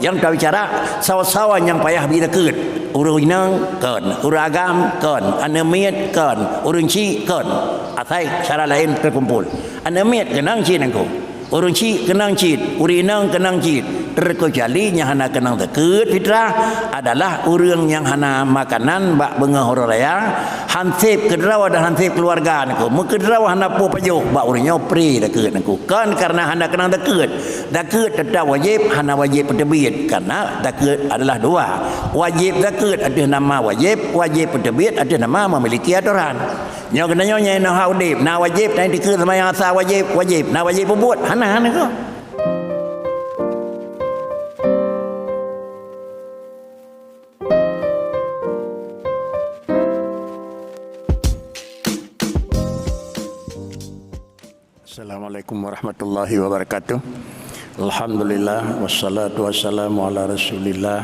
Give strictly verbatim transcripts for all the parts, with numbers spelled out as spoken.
Nyang tabicara sawa-sawa nyang payah bri takeuet. Ureuëng inong kon, ureuëng agam kon, aneuëk miet kon, ureuëng chik kon. Asai cara laén teukumpul. Aneuëk miet keunong cit nangku. Ureuëng chik keunong cit, ureuëng inong keunong cit. Terkecuali nyang hana keunong takeuet fitrah adalah ureuëng nyang hana makanan bak beungoh uroe raya, hanseb keudroe dan hanseb keuluwarga nangku. Meukeudroe hana peue pajoh bak ureuëng nyoe pri takeuet nangku. Kon kareuna hana keunong takeuet. Takeuet teutap wajéb, hana wajéb peuteubiet, kareuna takeuet adalah dua. Wajéb takeuet ateueh nama wajéb, wajéb peuteubiet ateueh nama memiliki atoran. Nyoe keunan nyoe nyang inoe hak udeb, na wajéb, na takeuet seumayang asa wajéb, wajéb, na wajéb peubuet, hana, hana keuh. Assalamualaikum warahmatullahi wabarakatuh. Alhamdulillah, wassalatu wassalamu ala Rasulillah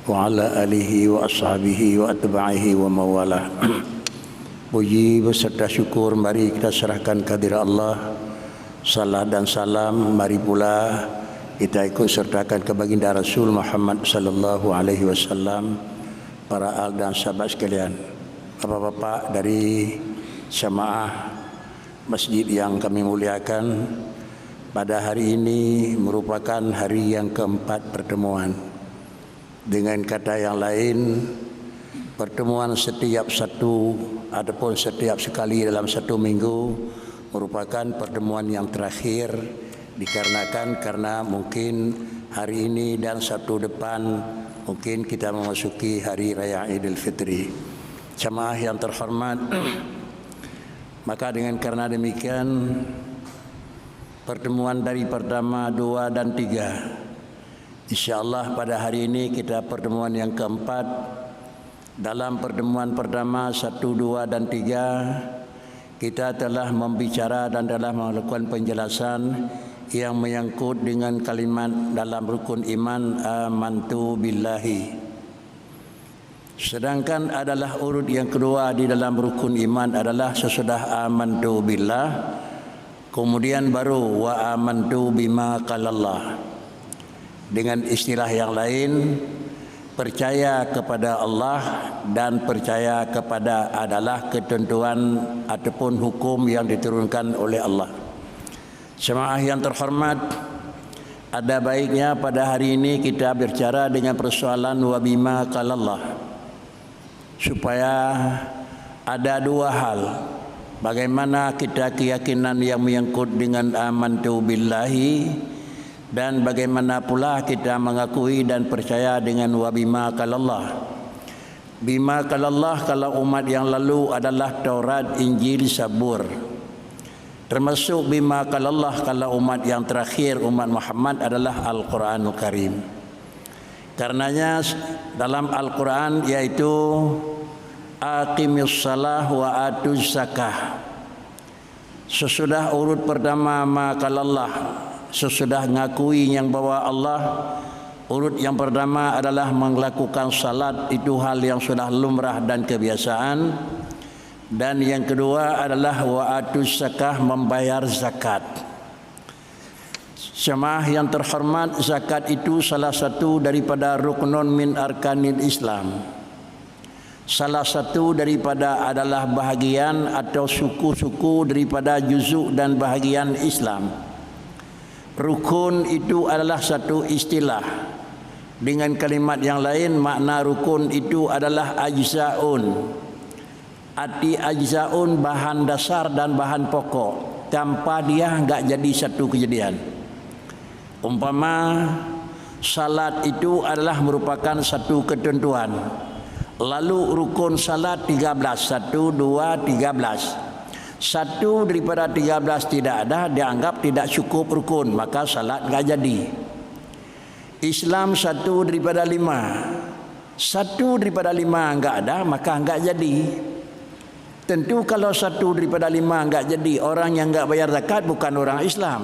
wa ala alihi wa ashabihi wa atba'ihi wa mawalah. Puji beserta syukur mari kita serahkan kehadirat Allah. Salat dan salam mari pula kita ikut sertakan ke baginda Rasul Muhammad sallallahu alaihi wasallam, para al dan sahabat sekalian. Bapak-bapak dari jamaah masjid yang kami muliakan, pada hari ini merupakan hari yang keempat pertemuan. Dengan kata yang lain, pertemuan setiap satu ataupun setiap sekali dalam satu minggu merupakan pertemuan yang terakhir, dikarenakan karena mungkin hari ini dan Sabtu depan mungkin kita memasuki hari raya Idul Fitri. Jamaah yang terhormat, maka dengan karena demikian, pertemuan dari pertama, dua, dan tiga, insya Allah pada hari ini kita pertemuan yang keempat. Dalam pertemuan pertama, satu, dua, dan tiga, kita telah membicara dan telah melakukan penjelasan yang menyangkut dengan kalimat dalam rukun iman, "Amantu billahi." Sedangkan adalah urut yang kedua di dalam rukun iman adalah sesudah "Amantu billah", kemudian baru "Wa amantu bima qalallah". Dengan istilah yang lain, percaya kepada Allah dan percaya kepada adalah ketentuan ataupun hukum yang diturunkan oleh Allah. Jemaah yang terhormat, ada baiknya pada hari ini kita bicara dengan persoalan "Wa bima qalallah", supaya ada dua hal. Bagaimana kita keyakinan yang menyangkut dengan "Amantu billahi", dan bagaimana pula kita mengakui dan percaya dengan "Wa bima qalallah". Bima qalallah kalau umat yang lalu adalah Taurat, Injil, Zabur. Termasuk bima qalallah kalau umat yang terakhir, umat Muhammad, adalah Al-Quranul Karim. Karenanya, dalam Al-Quran, yaitu, "Aqimis salah wa atuz zakah." Sesudah urut pertama, "Ma qalallah", sesudah ngakui nyang bahwa Allah, urut yang pertama adalah melakukan salat, itu hal yang sudah lumrah dan kebiasaan. Dan yang kedua adalah "Wa atuz zakah", membayar zakat. Jemaah yang terhormat, zakat itu salah satu daripada ruknun min arkanil Islam. Salah satu daripada adalah bahagian atau suku-suku daripada juzuk dan bahagian Islam. Rukun itu adalah satu istilah. Dengan kalimat yang lain, makna rukun itu adalah ajzaun. Arti ajzaun bahan dasar dan bahan pokok. Tanpa dia enggak jadi satu kejadian. Umpama, salat itu adalah merupakan satu ketentuan. Lalu rukun salat tiga belas, satu, dua, tiga belas. Satu daripada tiga belas tidak ada, dianggap tidak cukup rukun, maka salat enggak jadi. Islam satu daripada lima. Satu daripada lima enggak ada, maka enggak jadi. Tentu kalau satu daripada lima enggak jadi, orang yang enggak bayar zakat bukan orang Islam.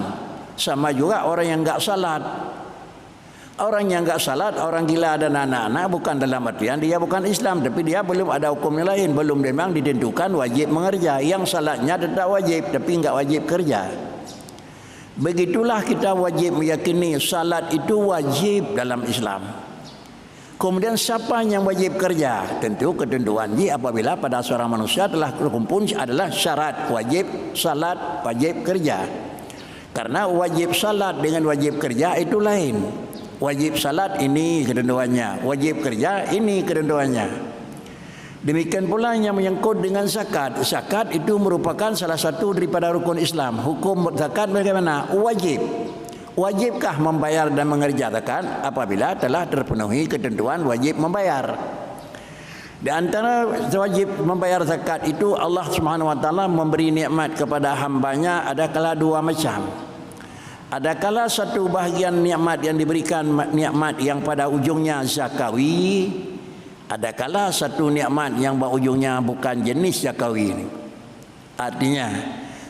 Sama juga orang yang enggak salat. Orang yang enggak salat, orang gila dan anak-anak bukan dalam artian dia bukan Islam, tapi dia belum ada hukum yang lain, belum memang ditentukan wajib mengerja. Yang salatnya tetap wajib, tapi enggak wajib kerja. Begitulah kita wajib meyakini salat itu wajib dalam Islam. Kemudian siapa yang wajib kerja? Tentu ketentuan jih apabila pada seorang manusia telah terkumpul adalah syarat wajib salat, wajib kerja. Karena wajib salat dengan wajib kerja itu lain. Wajib salat ini ketentuannya, wajib kerja ini ketentuannya. Demikian pula yang menyangkut dengan zakat. Zakat itu merupakan salah satu daripada rukun Islam. Hukum zakat bagaimana? Wajib. Wajibkah membayar dan mengerja zakat? Apabila telah terpenuhi ketentuan wajib membayar. Di antara wajib membayar zakat itu, Allah Subhanahu Wa Taala memberi nikmat kepada hamba-Nya adakala dua macam. Adakala satu bahagian nikmat yang diberikan, nikmat yang pada ujungnya zakawi, adakala satu nikmat yang bak ujungnya bukan jenis zakawi. Artinya,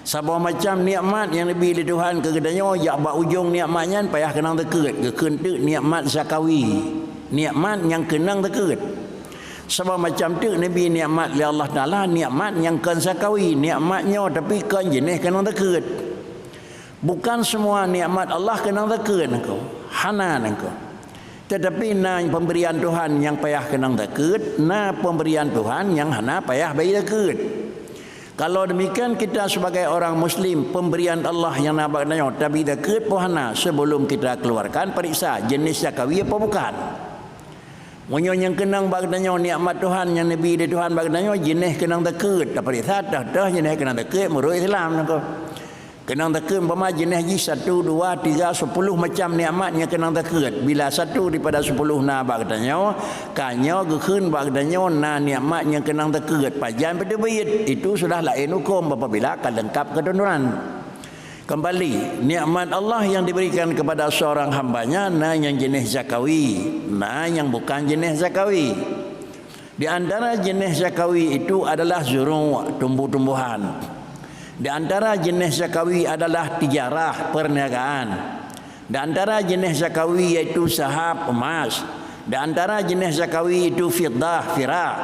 saboh macam nikmat nyang neubi lé Tuhan keu geutanyoe, jak bak ujong nikmat nyan payah keunong zakeuet, geukheun teuk nikmat zakawi, nikmat nyang keunong zakeuet. Saboh macam teuk neubi nikmat lé Allah Taala, nikmat nyang kon zakawi, nikmat nyoe tapi kon jeuneh keunong zakeuet. Bukan semua nikmat Allah keunong zakeuet nangko, hana nangko. Tetapi na pemberian Tuhan nyang payah keunong zakeuet, na pemberian Tuhan nyang hana payah bayeue zakeuet. Kalau demikian, kita sebagai orang muslim, pemberian Allah nyang na bak geutanyoe tabi zakeuet po hana, sebelum kita keluarkan, periksa jenis zakawi apa bukan. Meunyoe nyang keunong bak geutanyoe nikmat Tuhan nyang neubi lé Tuhan bak geutanyoe, jeuneh keunong zakeuet, taperiksa toh-toh jeuneh keunong zakeuet meurot Islam nangko. Keunong zakeuet umpama jeuneh jih satu, dua, tiga, sepuluh macam nikmat nyang keunong zakeuet. Bila satu daripada sepuluh na bak geutanyoe, ka nyoe geukheun bak geutanyoe na nikmat nyang keunong zakeuet, pajan peuteubiet, itu sudah laén huköm apabila ka leungkap keuturonan. Kembali, nikmat Allah yang diberikan kepada seorang hamba-Nya na nyang jeuneh zakawi, na nyang bukan jeuneh zakawi. Di antara jeuneh zakawi itu adalah zuru', tumbuh-tumbuhan. Di antara jeuneh zakawi adalah tijarah, perniagaan. Di antara jeuneh zakawi yaitu zahab, emas. Di antara jeuneh zakawi itu fiddah, pirak.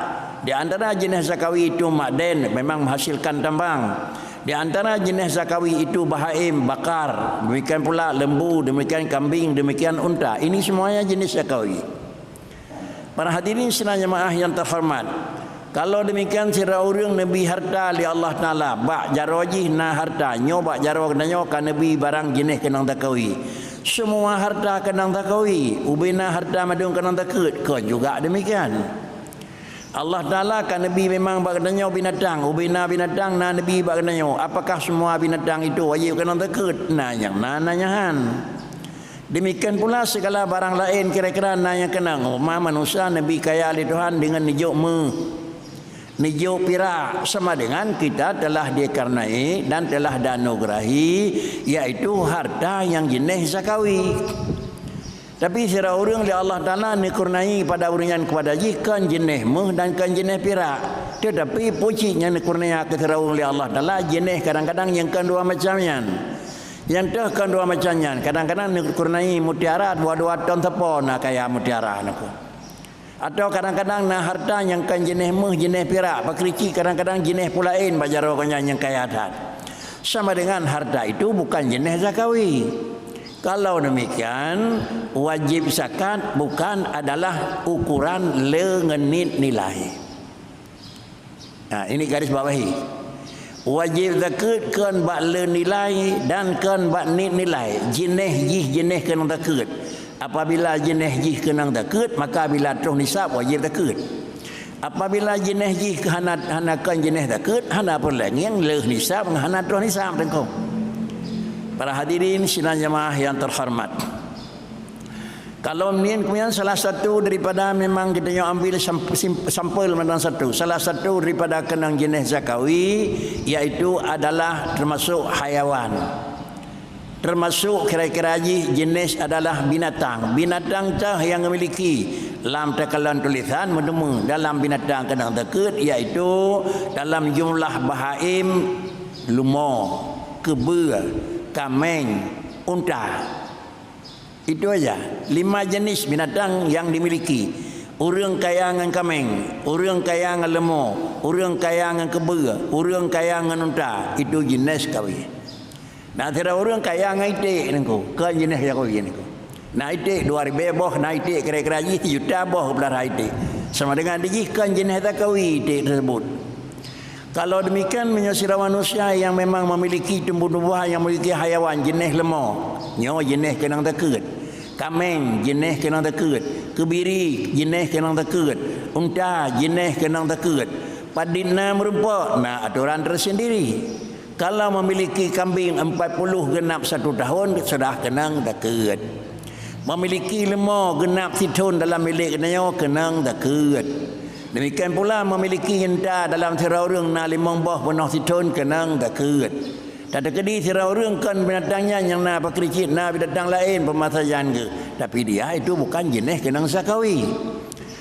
Di antara jeuneh zakawi itu makden, memang menghasilkan tambang. Di antara jeuneh zakawi itu bahaim, bakar. Demikian pula lembu, demikian kambing, demikian unta. Ini semuanya jeuneh zakawi. Para hadirin sidang jemaah yang terhormat, kalau demikian sidroe ureuëng neubi harta lé Allah Taala, bak jaroe jih na harta, nyoe bak jaroe geutanyoe ka neubi barang jeuneh keunong zakawi. Semua harta keunong zakawi, ubena harta mandum keunong zakeuet, kon juga demikian. Allah Taala ka neubi memang bak geutanyoe binatang, ubena binatang na neubi bak geutanyoe. Apakah semua binatang itu wajib keunong zakeuet? Na nyang na, na nyang han. Demikian pula segala barang laén kira-kira na nyang keunong. Umpama manusia neubi kaya lé Tuhan deungon neujok meuh, neujok pirak, sama dengan kita telah dikarenai dan telah dianugerahi, yaitu harta nyang jeuneh zakawi. Tapi sidroe ureuëng lé Allah Taala neukarenai pada ureuëng nyan kepada jih kon jeuneh meuh dan kon jeuneh pirak. Tetapi pucit nyang neukarenai keu sidroe ureuëng lé Allah Taala jeuneh kadang-kadang nyang kon dua macam nyan. Nyang teuh kon dua macam nyan, kadang-kadang neukarenai mutiara dua-dua ton sapo na kaya mutiara nangko. Atau kadang-kadang na harta nyang kon jeuneh meuh, jeuneh pirak, pakrici kadang-kadang jeuneh peue laén bak jaroe gobnyan nyang kaya that. Sama dengan harta itu bukan jeuneh zakawi. Kalau demikian, wajib zakat bukan adalah ukuran le ngon nit nilai. Ha, ini garis bawahi. Wajib zakeuet kon bak le nilai dan kon bak nit nilai. Jeuneh jih jeuneh keunong zakeuet. Apabila jeuneh jih keunong zakeuet, maka bila troh nisab wajib zakeuet. Apabila jeuneh jih hana, hana kon jeuneh zakeuet, hana peureulée ngieng lheueh nisab ngon hana troh nisab teungku. Para hadirin sidang jamaah yang terhormat. Kalau nyan kemudian salah satu daripada memang kita nyoe ambil sam-, sim-, sampel mantong satu. Salah satu daripada keunong jeuneh zakawi yaitu adalah termasuk hayawan. Termasuk kira-kira jih jeuneh adalah binatang. Binatang teuh nyang memiliki lam takalon tulisan meuteumé dalam binatang keunong zakeuet yaitu dalam jumlah bahaim leumo, keubeue, kaméng, unta. Itu aja. Lima jenis binatang yang dimiliki. Ureuëng kaya ngon kaméng, ureuëng kaya ngon leumo, ureuëng kaya ngon keubeue, ureuëng kaya ngon unta. Itu jeuneh zakawi. Na sidroe ureuëng kaya ngon iték nengku, kon jeunèh zakawi nengku. Na iték dua ribèe boh, na iték kira-kira jih sijuta boh geupeulahra iték. Sama dengan di jih kon jeunèh zakawi iték tersebut. Kalau demikian, meunyoe sidroe manusia nyang memang memiliki tumbuh-tumbuhan, nyang memiliki hayawan jeunèh leumô, nyoe jeunèh keunong zakeuet. Kaméng jeunèh keunong zakeuet. Keubiri jeunèh keunong zakeuet. Unta jeunèh keunong zakeuet. Padit na meurumpok, na atoran tersendiri. Kalau memiliki kambing empat puluh genap satu tahun, sudah keunong zakeuet. Memiliki leumô genap sithon dalam milék geutanyoe, keunong zakeuet. Demikian pula memiliki unta dalam sidroe ureuëng na limong boh peunoh sithon, keunong zakeuet. Tateukeudi sidroe ureuëng kon binatang nyan nyang na pakri cit, na binatang laén peumasajan geuh, tapi dia itu bukan jeunèh keunong zakawi.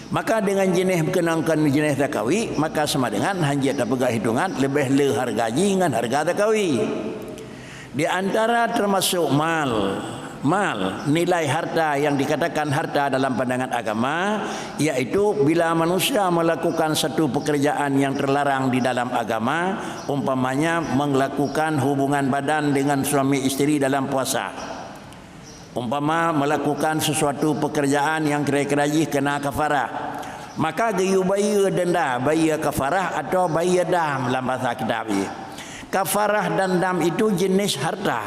Maka dengan jeunèh keunong kon jeunèh zakawi, maka sama dengan hanjeuet tapeugah hitongan leubeh le hareuga jih ngon hareuga zakawi. Di antara termasuk mal, mal, nilai harta yang dikatakan harta dalam pandangan agama, yaitu bila manusia melakukan satu pekerjaan yang terlarang di dalam agama, umpamanya melakukan hubungan badan dengan suami isteri dalam puasa. Umpama melakukan sesuatu pekerjaan yang kira-kira jih keuna kafarah, maka geuyue bayeue denda, bayeue kafarah atau bayeue dam lam bahasa kitab jih. Kafarah dan dam itu jenis harta.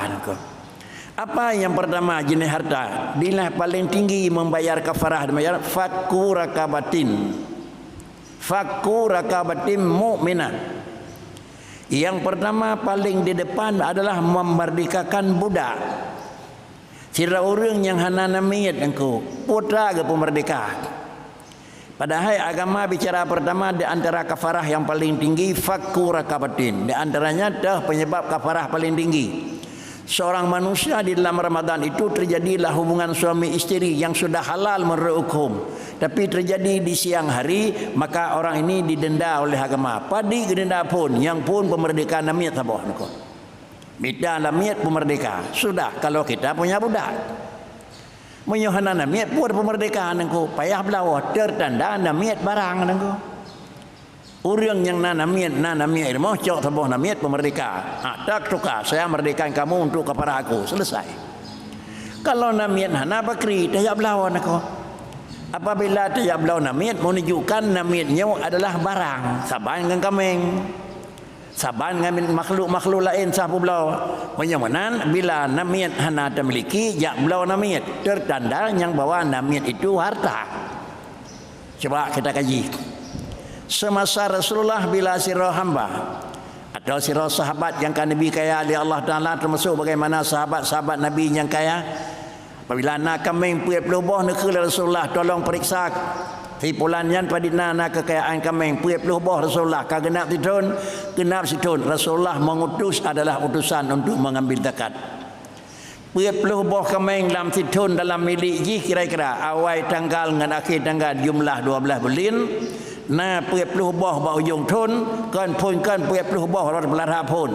Apa yang pertama jenis harta? Bila paling tinggi membayar kafarah, membayar fakku rakabatin. Fakku rakabatin mukminah. Yang pertama paling di depan adalah memerdekakan budak. Sidroe ureuëng nyang hana namiet engko, peue teuma geupeumeurdeka. Padahai agama bicara pertama di antara kafarah yang paling tinggi, fakku rakabatin. Di antaranya teuh penyebab kafarah paling tinggi. Seorang manusia di dalam Ramadan itu terjadilah hubungan suami isteri yang sudah halal menurut hukum. Tapi terjadi di siang hari, maka orang ini didenda oleh agama. Padit geudenda phon, nyang phon peumeurdeka namiet saboh niko. Mita namiet peumeurdeka. Sudah, kalau kita punya budak. Meunyoe hana namiet, peue peumeurdeka niko, payah bloe, tertanda namiet barang niko. Ureuëng nyang na namiet, na namiet rumoh, cok saboh namiet peumeurdeka. Ha, tak tuka, saya merdekakan kamu untuk kafarah aku. Selesai. Kalau namiet hana pakri, tajak bloe niko. Apabila tajak bloe namiet, menunjukkan namiet nyoe adalah barang, saban ngon kaméng. Saban ngon makhluk-makhluk laén sah peubloe. Meunyoe meunan, bila namiet hana tamiliki, jak bloe namiet, tertanda nyang bahwa namiet itu harta. Coba kita kaji. Semasa Rasulullah bila sidroe hamba atau sidroe sahabat nyang ka neubri kaya lé Allah Taala, termasuk bagaimana sahabat-sahabat Nabi nyang kaya, apabila na kaméng peuet ploh boh, neukheun lé Rasulullah, "Tolong periksa si pulan nyan padit na, na keukayaan kaméng peuet ploh boh, Rasulullah, ka geunap sithon?" "Geunap sithon." Rasulullah mengutus adalah utusan untuk mengambil zakat. Peuet ploh boh kaméng lam sithon dalam milék jih kira-kira awai tanggal ngon akhé tanggal jumlah dua belas buleuen, na peuet ploh boh bak ujong thon, kon phon kon peuet ploh boh rot peulara phon.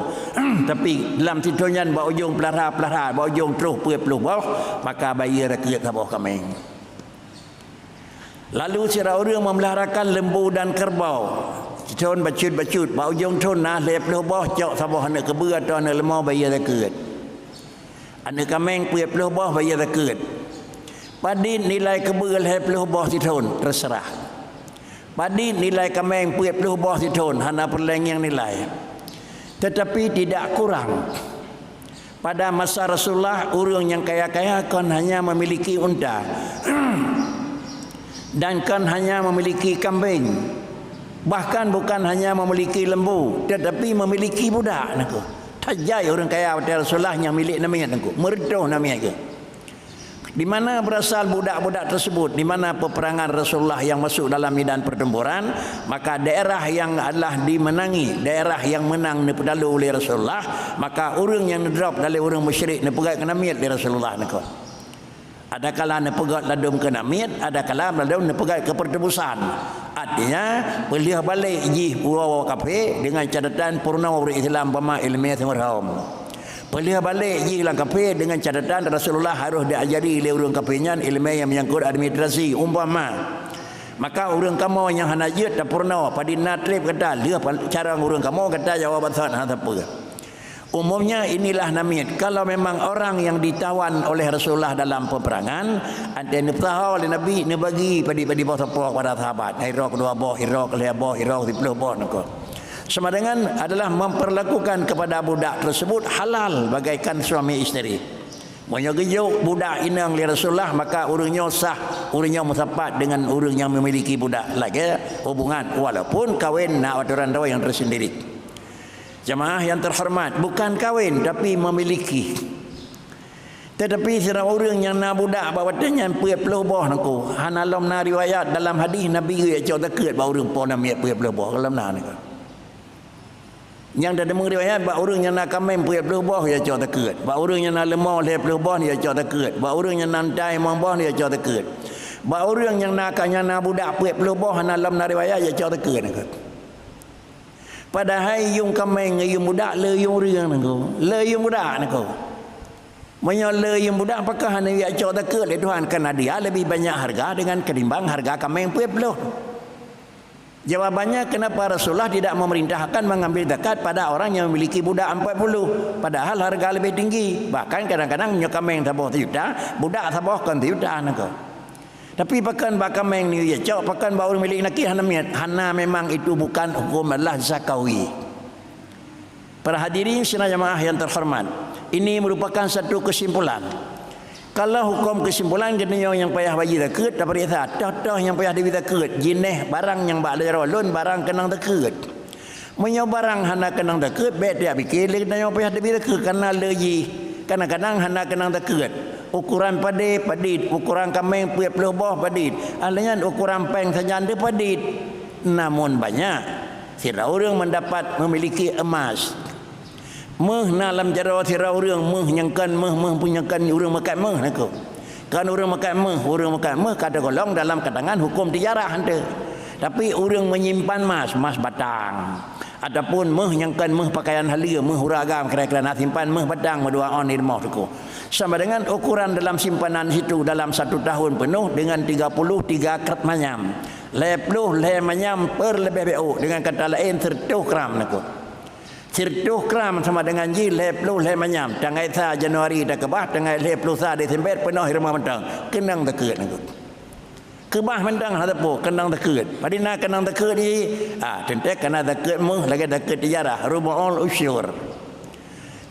Tapi lam sithon nyan bak ujong peulara-peulara, bak ujong troh peuet ploh boh, maka bayeue zakeuet saboh kaméng. Lalu sidroe ureuëng memeliharakan lembu dan kerbau. Sithon bacut-bacut, bak ujong thon na lhée ploh boh, cok saboh aneuëk keubeue atawa aneuëk leumô bayeue zakeuet. Aneuëk kaméng peuet ploh boh bayeue zakeuet. Padit nilai keubeue lhée ploh boh sithon, terserah. Padit nilai kaméng peuet ploh boh sithon, hana peureulée ngieng nilai. Tetapi tidak kurang. Pada masa Rasulullah, ureuëng nyang kaya-kaya kon hanya memiliki unta dan kon hanya memiliki kambing, bahkan bukan hanya memiliki lembu, tetapi memiliki budak, nangku. Tajai ureuëng kaya watée Rasulullah nyang milék namiet, nangku. Meureutoh namiet geuh. Di mana berasal budak-budak tersebut? Di mana peperangan Rasulullah yang masuk dalam medan pertempuran, maka daerah yang adalah dimenangi, daerah yang menang neupeutalu oleh Rasulullah, maka ureuëng nyang neudrop dari ureuëng musyrik neupeugét keu namiet lé Rasulullah niko. Adakala neupeugét ladôm keu namiet, adakala ladôm neupeugét keu pertebusan. Artinya, peuleueh balek jih uroe kafé dengan catatan peurunoe ureuëng Islam bak ileumé seumeuhom. Peuleueh balek jih lam kafé dengan catatan Rasulullah harôh diajari lé ureuëng kafé nyan ileumé nyang meunyangkot administrasi, umpama. Maka ureuëng kamoe nyang hana jeuet tapeurunoe, padit na treb gata, lheueh carông ureuëng kamoe gata jaweueb bansot hana sapeue. Umumnya inilah namiet, kalau memang orang yang ditawan oleh Rasulullah dalam peperangan, ada neupeusaho lé Nabi, neubagi padit-padit boh sapo kepada sahabat. Irok dua boh, irok lhèe boh, irok siplôh boh nangko. Sama dengan adalah memperlakukan kepada budak tersebut halal bagaikan suami isteri. Meunyoe geujok budak inong lé Rasulullah, maka ureuëng nyoe sah, ureuëng nyoe meusapat dengan ureuëng nyang memiliki budak lagée hubungan, walaupun kawin na atoran droe nyang tersendiri. Jamaah yang terhormat, bukan kawin, tapi memiliki. Tetapi sidroe ureuëng nyang na budak bak watée nyan peuet ploh boh nangko, hana lom na riwayat dalam hadis Nabi geuyue cok takeuet bak ureuëng po namiet peuet ploh boh, lom na nangko. Nyang teudeungoe riwayat, bak ureuëng nyang na kaméng peuet ploh boh, ya cok takeuet. Bak ureuëng nyang na leumô lhèe ploh boh, ya cok takeuet. Bak ureuëng nyang na untai limong boh, ya cok takeuet. Bak ureuëng nyang na ka, nyang na budak peuet ploh boh, hana lom na riwayat, ya cok takeuet. Padahai yuem kaméng ngon yuem budak le yuem ureuëng nangko. Le yuem budak nangko. Meunyoe le yuem budak, pakon hana ya cok takeuet lé Tuhan, karena dia lebih banyak harga dengan ketimbang harga kaméng peuet ploh. Jawabannya, kenapa Rasulullah tidak memerintahkan mengambil zakat pada orang yang memiliki budak empat puluh, padahal harga lebih tinggi? Bahkan kadang-kadang nyoe kaméng saboh sejuta, budak saboh kon sejuta nangko. Tapi pakon bak kaméng nyoe ya cok, pakon bak ureuëng milék nakeuh hana miet, hana, memang itu bukan hukum adalah zakawi. Para hadirin sidang jamaah yang terhormat, ini merupakan satu kesimpulan. Kalau hukum kesimpulan geutanyoe nyang payah bayeue zakeuet, tapeuriksa toh-toh nyang payah tabayeue zakeuet, jinéh barang nyang bak jaroe lôn barang keunong zakeuet. Meunyoe barang hana keunong zakeuet, bék tajak pike lé geutanyoe payah tabayeue zakeuet, karena le jih kadang-kadang hana keunong zakeuet. Ukuran padé padit, ukuran kaméng peuet ploh boh padit, ah lheueh nyan ukuran péng sajan teuh padit. Namun banyak sidroe ureuëng mendapat memiliki emas. Méuh na lam jaroe sidroe ureuëng, méuh nyang kon méuh, méuh pun nyang kon ureuëng meukat méuh nangko. Kon ureuëng meukat méuh, ureuëng meukat méuh ka teugolong dalam katangan hukum tijarah hante. Tapi ureuëng menyimpan mas, mas batang, ataupun méuh nyang kon méuh pakaian haleue, méuh ureuëng agam kira-kira na simpan méuh batang meudua on di rumoh teuko. Sama dengan ukuran dalam simpanan situ dalam satu tahun penuh dengan tiga puluh tiga gram manyam. Lhèe ploh lhèe manyam per leubeh bacut, dengan kata laén, seratus gram nangko. Seratus gram sama dengan jih lhèe ploh lhèe manyam. Tanggai sa Januari takeubah, tanggai lhèe ploh sa Desember peunoh rumoh mantong. Keunong zakeuet nangko. Keubah mantong hana teupeu, keunong zakeuet. Padum na keunong zakeuet jih? Ah, teuntèe kana zakeuet méuh lagèe zakeuet tijarah, rubu'ul usyur.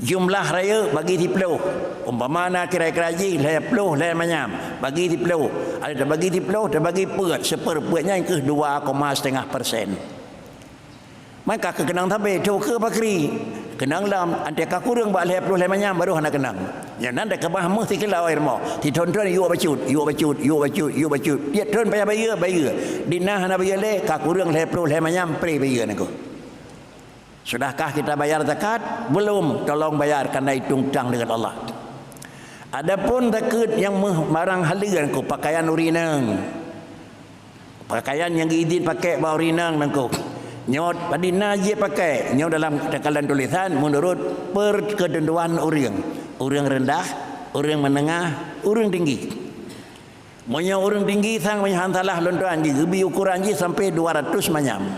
Jumlah rayeuk bagi siploh. Umpama na kira-kira jih lhèe ploh lhèe manyam, bagi siploh. Ada tabagi siploh, tabagi peuet, seupeurpeuet nyan keuh dua koma setengah persen. Maka keu keunong sabe, teuh keu pakri. Keunong lom, anté ka kureueng bak lhèe ploh lhèe manyam baru hana keunong. Nyan nan takeubah méuh sikilo rumoh. Sithon-thon yuek bacut, yuek bacut, yuek bacut, yuek bacut. Tiep thon payah bayeue, bayeue. Di na hana bayeue lé, ka kureueng lhèe ploh lhèe manyam, pré bayeue nangko. Sudahkah kita bayar zakat? Belum. Tolong bayar, karena itu utang dengan Allah. Adapun zakeuet nyang méuh barang haleue nangko, pakaian ureueng inong. Pakaian nyang geuidhin pakai bak ureueng inong nangko. Nyoe padum na jeuet pakai, nyoe dalam takalan tulisan menurut perketentuan ureueng. Ureueng rendah, ureueng menengah, ureueng tinggi. Meunyoe ureueng tinggi sang, meunyoe han salah lôn tuan jih, geubi ukuran jih sampai dua ratus manyam.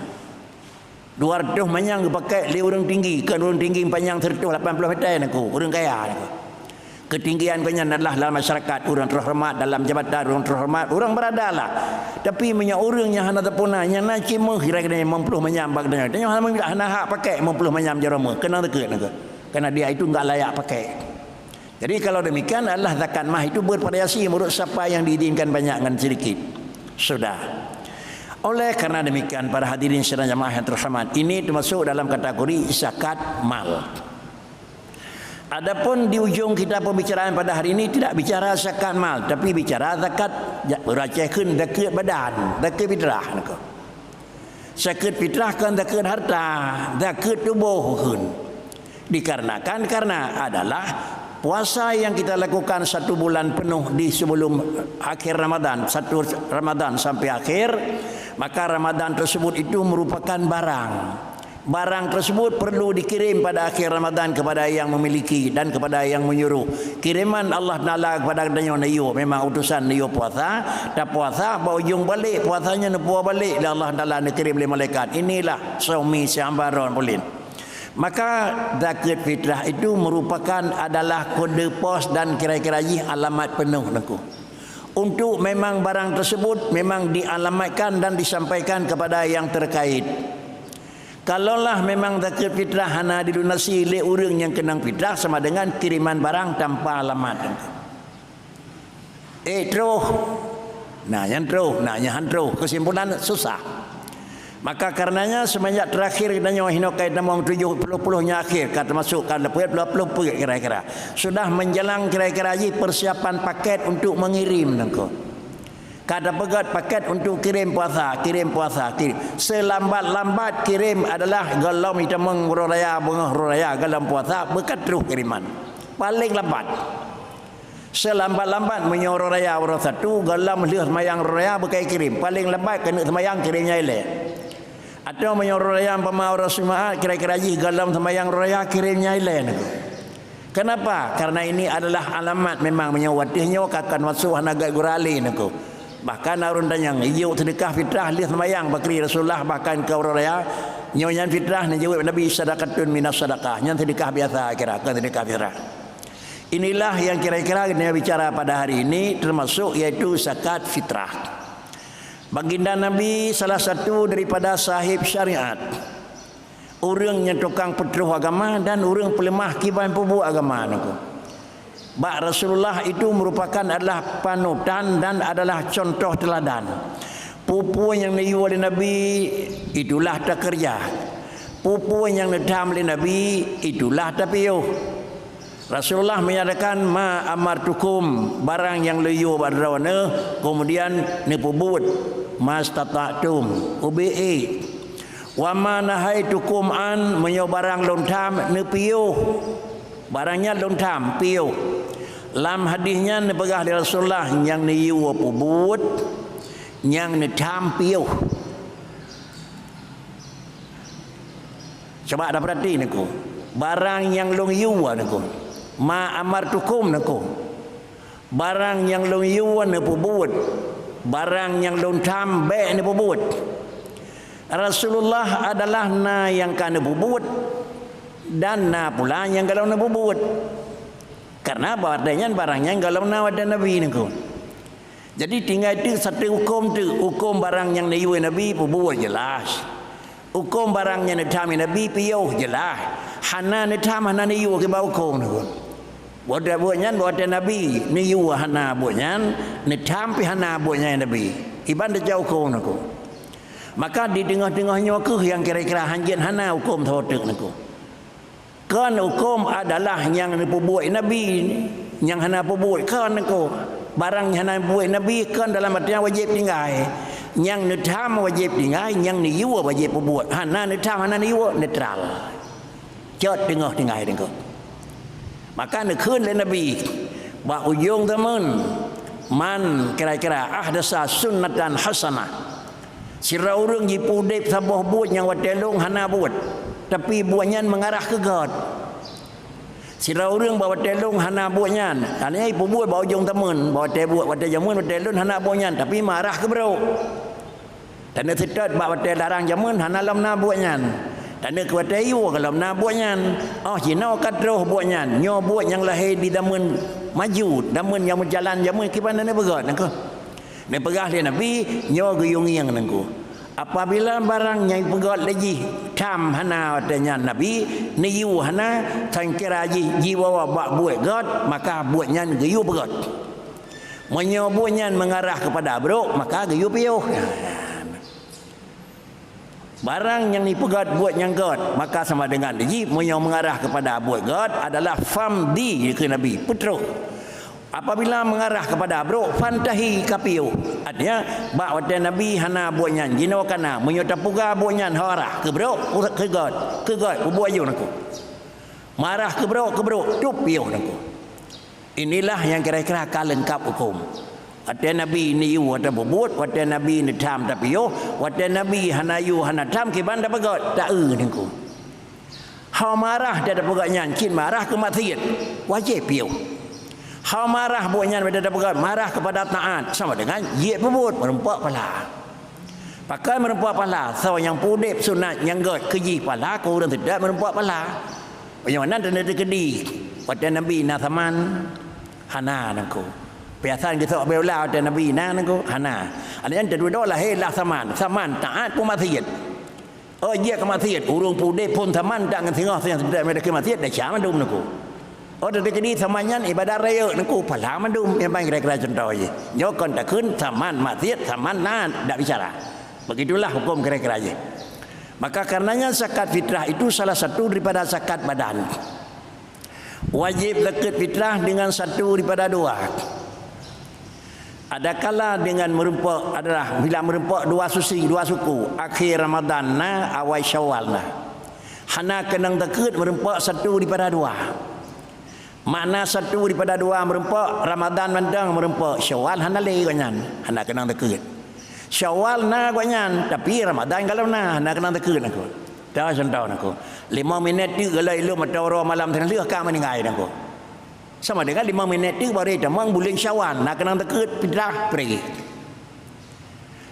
Dua ratus manyam geupakai lé ureueng tinggi, kon ureueng tinggi panyang seratus lapan puluh meter nangko, ureueng kaya nangko. Ketinggian gobnyan adalah dalam masyarakat, ureueng terhormat dalam jabatan, ureueng terhormat, ureueng berada lah. Tapi meunyoe ureueng nyang hana teupeu na, nyang na cit méuh kira-kira limong puluh manyam bak geutanyoe. Tanyoe hana, hana hak pakai limong puluh manyam jaroe méuh, keunong zakeuet nangko. Karena dia itu enggak layak pakai. Jadi kalau demikian adalah zakat mah itu bervariasi menurut siapa yang diizinkan banyak ngon sedikit. Sudah. Oleh karena demikian, para hadirin sidang jamaah yang terhormat, ini termasuk dalam kategori zakat mal. Adapun di ujung kita pembicaraan pada hari ini tidak bicara zakat mal, tapi bicara zakat, ja-, ureueng Aceh kheun zakeuet badan, zakeuet fitrah nangko. Zakeuet fitrah kon zakeuet harta, zakeuet tuboh kheun. Dikarenakan, karena adalah puasa yang kita lakukan satu bulan penuh di sebelum akhir Ramadan, satu Ramadan sampai akhir, maka Ramadan tersebut itu merupakan barang. Barang tersebut perlu dikirim pada akhir Ramadan kepada yang memiliki dan kepada yang menyuruh. Kiriman Allah Taala kepada geutanyoe neuyue, memang utusan neuyue puasa, tapuasa, bak ujong balek puasanya neupuwoe balek lé Allah Taala, neukirim lé malaikat. Inilah saumi si hamba droen puléh. Maka zakat fitrah itu merupakan adalah kode pos dan kira-kira jih alamat penuh, Teungku. Untuk memang barang tersebut memang dialamatkan dan disampaikan kepada yang terkait. Kalaulah memang zakat fitrah hana dilunasi lé ureuëng nyang keunong fitrah, sama dengan kiriman barang tanpa alamat, Teungku. Eh, troh. Nah, nyan troh, nah, nyan han troh. Kesimpulan, susah. Maka karenanya, semenjak terakhir geutanyoe hinoe ka tamong tujoh ploh ploh nyoe akhir, ka teumasok ka leupeuet dua ploh peuet kira-kira. Sudah menjelang kira-kira jih persiapan paket untuk mengirim, Teungku. Ka tapeugét paket untuk kirim puasa, kirim puasa, kirim. Selambat-lambat kirim adalah gohlom jitamong uroe raya, beungoh uroe raya, gohlom puasa, beuka troh kiriman. Paling lambat. Selambat-lambat meunyoe uroe raya uroe Sabtu, gohlom lheueh seumayang uroe raya beuka kirém. Paléng lambat keuneuk seumayang kirém nyan ilée. Atawa meunyoe uroe raya umpama uroe Jumaat, kira-kira jih gohlom seumayang uroe raya kirém nyan ilée, Teungku. Kenapa? Karena ini adalah alamat memang meunyoe watée nyoe ka kon masôk hana gét gurale, Teungku. Bahkan ureuëng tanyong, "Ijok seudeukah fitrah lheueh seumayang?" Pakri Rasulullah bahkan keu uroe raya, "Nyoe nyan fitrah," neujaweueb Nabi, "Sadaqatun minas sadaqah." Nyan seudeukah biasa kira, kon seudeukah fitrah. Inilah yang kira-kira kita bicara pada hari ini, termasuk yaitu zakat fitrah. Baginda Nabi salah satu daripada sahib syariat, ureuëng nyang tukang peutroh agama dan ureuëng peuleumah kiban peubuet agama, Teungku. Bak Rasulullah itu merupakan adalah panutan dan adalah contoh teladan. Peue-peue nyang neuyue lé Nabi, itulah takeureuja. Peue-peue nyang neutham lé Nabi, itulah tapiôh. Rasulullah menyatakan, "Ma amartukum," barang nyang lôn yue bak droeneuh, kemudian neupeubuet, "mastata'tum," ubé ék. "Wa ma nahaitukum an," meunyoe barang lôn tham, neupiôh. Barang nyan lôn tham, piôh. Lam hadih nyan neupeugah lé Rasulullah, nyang neuyue peubuet, nyang neutham piôh. Cuba tapeurati, Teungku. Barang nyang lôn yue, Teungku. Ma amartukum, Teungku. Barang nyang lôn yue neupeubuet. Barang nyang lôn tham bék neupeubuet. Rasulullah adalah na nyang ka neupeubuet dan na pula nyang gohlom neupeubuet. Karena watée nyan barang nyan gohlom na watée Nabi, Teungku. Jadi, tinggai teuk sateue hukôm teuk, hukôm barang nyang neuyue Nabi peubuet jeulaih. Hukôm barang nyang neutham Nabi piôh jeulaih. Hana neutham, hana neuyue kiban hukôm neuh. Watée buet nyan, watée Nabi neuyue hana buet nyan, neutham pih hana buet nyan Nabi. Iban teucok hukôm neuh. Maka di teungoh-teungoh nyoe kheueh nyang kira-kira hanjeuet hana hukôm saboh teuk neuh. Kon hukôm adalah nyang neupeubuet Nabi, nyang hana peubuet kon, Teungku. Barang nyang hana peubuet Nabi kon dalam artian wajéb tinggai. Nyang neutham wajéb tinggai, nyang neuyue wajéb peubuet. Hana neutham, hana neuyue, netral. Cot teungoh tinggai, Teungku. Maka neukheun lé Nabi, bak ujong zaman, man kira-kira ahdasa sunnatan hasanah. Sidroe ureuëng jipeuudeb saboh buet nyang watée lôn hana buet, tapi buet nyan meungarah keu gét. Sidroe ureuëng bak watée lôn hana buet nyan, dan nyan jipeubuet bak ujong zaman, bak watée buet, watée zaman, watée lôn hana buet nyan, tapi meungarah keu brok. Taneuk seutôt bak watée larang zaman hana lom na buet nyan. Taneuk keu watée yue ka lom na buet nyan. Oh, jinoe ka troh buet nyan. Nyoe buet nyang lahé di zaman maju, zaman nyang meujalan zaman kiban na neupeugét, Teungku. Neupeugah lé Nabi, nyoe geuyue ngieng, Teungku. Apabila barang nyang peugét lé jih tham hana watée nyan Nabi, neuyue hana, sangkira jih jiwoe bak buet gét, maka buet nyan geuyue peugét. Meunyoe buet nyan meungarah keupada brok, maka geuyue piôh. Barang nyang jipeugét buet nyang gét, maka sama dengan jih, meunyoe meungarah keupada buet gét adalah famdi, kheun Nabi, peutroh. Apabila meungarah keupada brok, fantahi, ka piôh. Artinya, bak watée Nabi hana buet nyan, jinoe ka na, meunyoe tapeugah buet nyan hana arah keu brok, keu gét, keu gét, peubuet aju, Teungku. Meungarah keu brok, keu brok, tôp piôh, Teungku. Inilah nyang kira-kira ka leungkap hukôm. Watée Nabi neuyue tapeubuet, watée Nabi neutham tapiôh, watée Nabi hana yue hana tham kiban tapeugét, taeu, Teungku. Hana meungarah tapeugét nyan cit meungarah keu maksiet, wajéb piôh. Hana meungarah buet nyan watée tapeugét meungarah keupada taát, sama dengan jeuet peubuet, meurumpok pahala. Pakon meureumpok pahala, soe nyang peuudeb sunat nyang gét keu jih pahala keu ureuëng teutab meureumpok pahala. Meunyoe nan teukeudi, watée Nabi na saman, hana nangku. Piasan geusok biola watée Nabi na nangku, hana. Ada nyang teududoe lahé lah saman, saman taát peumaksiat. Oh, jeuet keu maksiat, ureuëng peuudeb phon saman tak ngon singoh nyang teutab meudakeuh maksiat, desya mandum nangku. Oh, teukeudi saman nyan ibadat rayeuk nangku, pahala mandum, nyang paling kira-kira cuntoh jih. Nyoe kon takheun saman maksiat, saman nan dak bicara. Begitulah hukum kira-kira jih. Maka karenanya zakat fitrah itu salah satu daripada zakat badan. Wajib zakat fitrah dengan satu daripada dua. Adakala dengan meureumpok adalah bila meureumpok dua susi, dua suku, akhé Ramadan na, awai Syawal na. Hana keunong zakat meureumpok satu daripada dua. Makna satu daripada dua meureumpok, Ramadan mantong meureumpok, Syawal hana lé gobnyan, hana keunong zakat. Syawal na gobnyan, tapi Ramadan galom na, hana keunong zakat nangku. Tahu contoh nangku. Lima minit teuk galak ilok mata uroe malam teuneulheueh ka meuninggai nangku. Sama dengan lima minit teuk baru tamong buleuen Syawal, na keunong zakat fitrah, pré.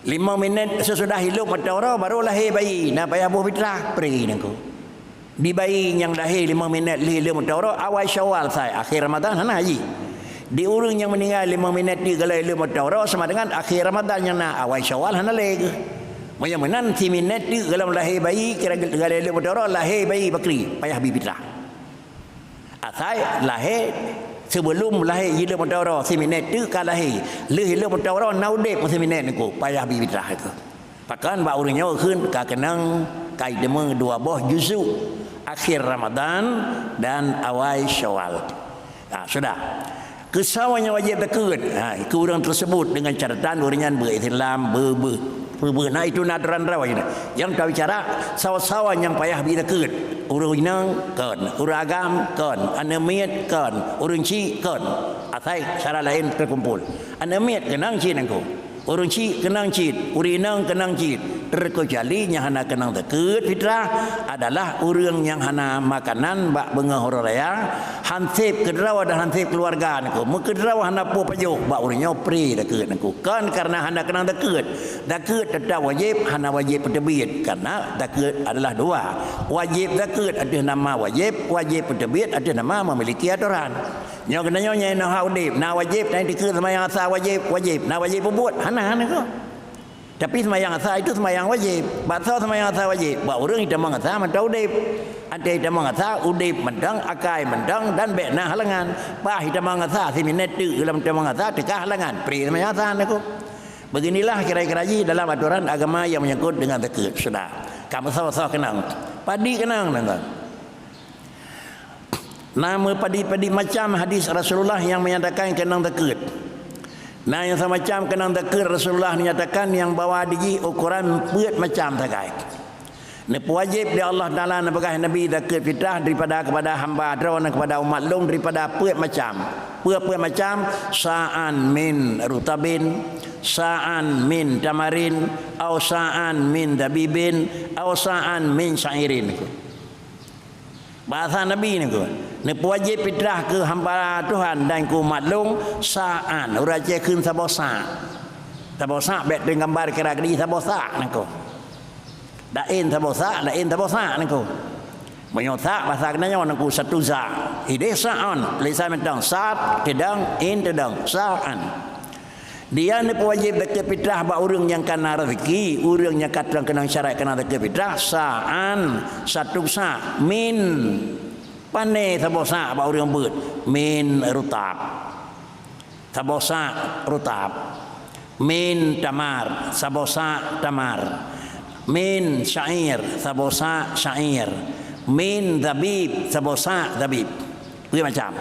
Lima minit sesudah ilok mata uroe baru lahé bayi, na payah boh fitrah, pré nangku. Di bayi nyang lahé lima minit lheueh ilok mata uroe, awai Syawal sai, akhé Ramadan hana jih. Di ureuëng nyang meuninggai lima minit teuk galak ilok mata uroe sama dengan akhé Ramadan nyang na, awai Syawal hana lé geuh. Meunyoe meunan, siminit teuk galak lahé bayi, kira galak ilok mata uroe, lahé bayi bakri, payah bi fitrah. Asai lahé, seubeulom lahé ilok mata uroe, siminit teuk ka lahé. Lheueh ilok mata uroe na udeb siminit nangku, payah bi fitrah nangku. Pakon bak ureuëng nyoe kheun ka keunong, ka jiteumé dua boh juzuk, akhé Ramadan dan awai Syawal. Ha, sudah. Keu soe nyang wajéb zakat? Ha, keu ureuëng teuseubut deungon catatan ureuëng nyan beu-Islam, beu-, beu-, beu-, beu-, na itu na aturan droe nyan. Nyang tabicara soe-soe nyang payah bi zakat. Ureuëng inong kon, ureuëng agam kon, aneuëk miet kon, ureuëng chik kon. Asai syarat laén teukumpul. Aneuëk miet keunong cit nangku. Ureuëng chik keunong cit, ureuëng inong keunong cit, teukecuali nyang hana keunong zakat fitrah adalah ureuëng nyang hana makanan bak beungoh uroe raya, hanseb keudroe dan hanseb keuluwarga nangku, meukeudroe hana peue pajoh, bak ureuëng nyoe pré zakat nangku. Kon kareuna hana keunong zakat, zakat teutap wajéb, hana wajéb peuteubiet, kareuna zakat adalah dua, wajéb zakat ateueh nama wajéb, wajéb peuteubiet ateueh nama memiliki atoran. Nyoe geutanyoe nyang inoe hak udeb, na wajéb, na teukeue seumayang asa wajéb, wajéb, na wajéb peubuet, hana, hana keuh. Tapi seumayang asa itu seumayang wajéb. Bak soe seumayang asa wajéb? Bak ureuëng jitamong asa mantong udeb. Até jitamong asa, udeb mantong, akai mantong, dan bék na halangan. Paih jitamong asa, siminét teuk lam tamong asa, teuka halangan. Pré seumayang asa nangku. Beginilah kira-kira jih dalam aturan agama yang menyangkut dengan zakat. Sudah. Ka meusoe-soe keunong. Padit keunong nangku. Na meupadi-padi macam hadis Rasulullah nyang menyatakan keunong zakat. Na nyang samacam keunong zakat Rasulullah menyatakan nyang bahwa di jih ukuran peuet macam sagai. Neupeuwajéb lé Allah Taala neupeugah Nabi zakat fitrah daripada kepada hamba droe dan kepada umat lôn daripada peuet macam. Peuet-peuet macam, sa'an min rutabin, sa'an min tamarin, au sa'an min zabibin, au sa'an min sya'irin. Bahasa Nabi nangku, neupeuwajéb fitrah keu hamba Tuhan dan keu umat lôn sa'an, ureuëng Aceh kheun saboh sa'. Saboh sa' bék teugambar kira geude saboh sa' nangku. Laén saboh sa', laén saboh sa' nangku. Meunyoe sa' bahasa geutanyoe nangku satu za'. Ideh sa'an, tulisan mantong sad, teudong, in teudong, sa'an. Dia neupeuwajéb zakat fitrah bak ureuëng nyang ka na raseuki, ureuëng nyang ka trang keunong syarat keu na zakat fitrah, sa'an, satu sa', min, pané saboh sa' bak ureuëng beuet, min rutab. Saboh sa' rutab. Min tamar, saboh sa' tamar. Min sya'ir, saboh sa' sya'ir. Min zabib, saboh sa' zabib. Peuet macam.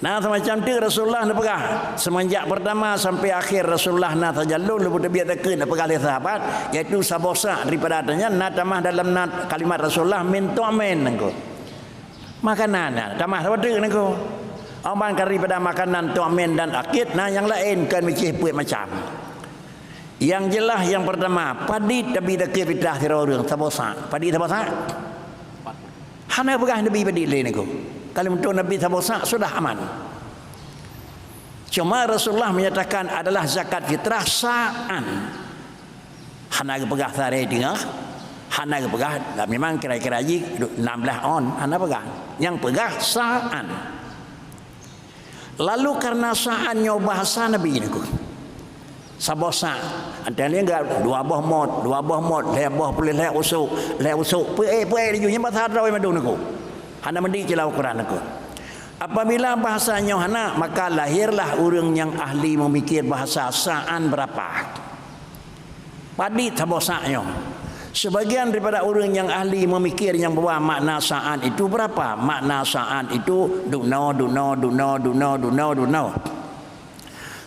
Na samacam teuk Rasulullah neupeugah, seumanjak peurtama sampai akhé Rasulullah na sajan lôn lôn peuteubiet zakat neupeugah lé sahabat, yaitu saboh sa' daripada ata nyan na tamah dalam na kalimat Rasulullah min tu'min nangku. Makanan na tamah saboh teuk nangku. Amban daripada makanan tu'min dan akit na nyang laén kon meucéh peuet macam. Nyang jeulaih nyang peurtama, padit Nabi zakat fitrah sidroe ureuëng saboh sa'. Padit saboh sa'? Hana peugah Nabi padit lé nangku. Kalau untuk Nabi saboh sa' sudah aman. Cuma Rasulullah menyatakan adalah zakat fitrah sa'an. Hana geupeugah sarée teungoh, hana geupeugah, lah memang kira-kira jih nam blaih on, hana peugah. Nyang peugah sa'an. Lalu karena sa'an nyoe bahasa Nabi nyoe, saboh sa', antara laén dua boh mot, dua boh mot, lhée boh peureulée, lhée usôk, lhée usôk, peuék-peuék laju, nyan bahasa droe mandum nyoe. Hana meudik cit lam Al-Quran nyoe. Apabila bahasa nyoe hana, maka lahirlah ureuëng nyang ahli memikir bahasa sa'an berapa. Padit saboh sa' nyoe. Sebagian daripada ureuëng nyang ahli memikir nyang bahwa makna sa'an itu berapa? Makna sa'an itu duno, duno, duno, duno, duno, duno.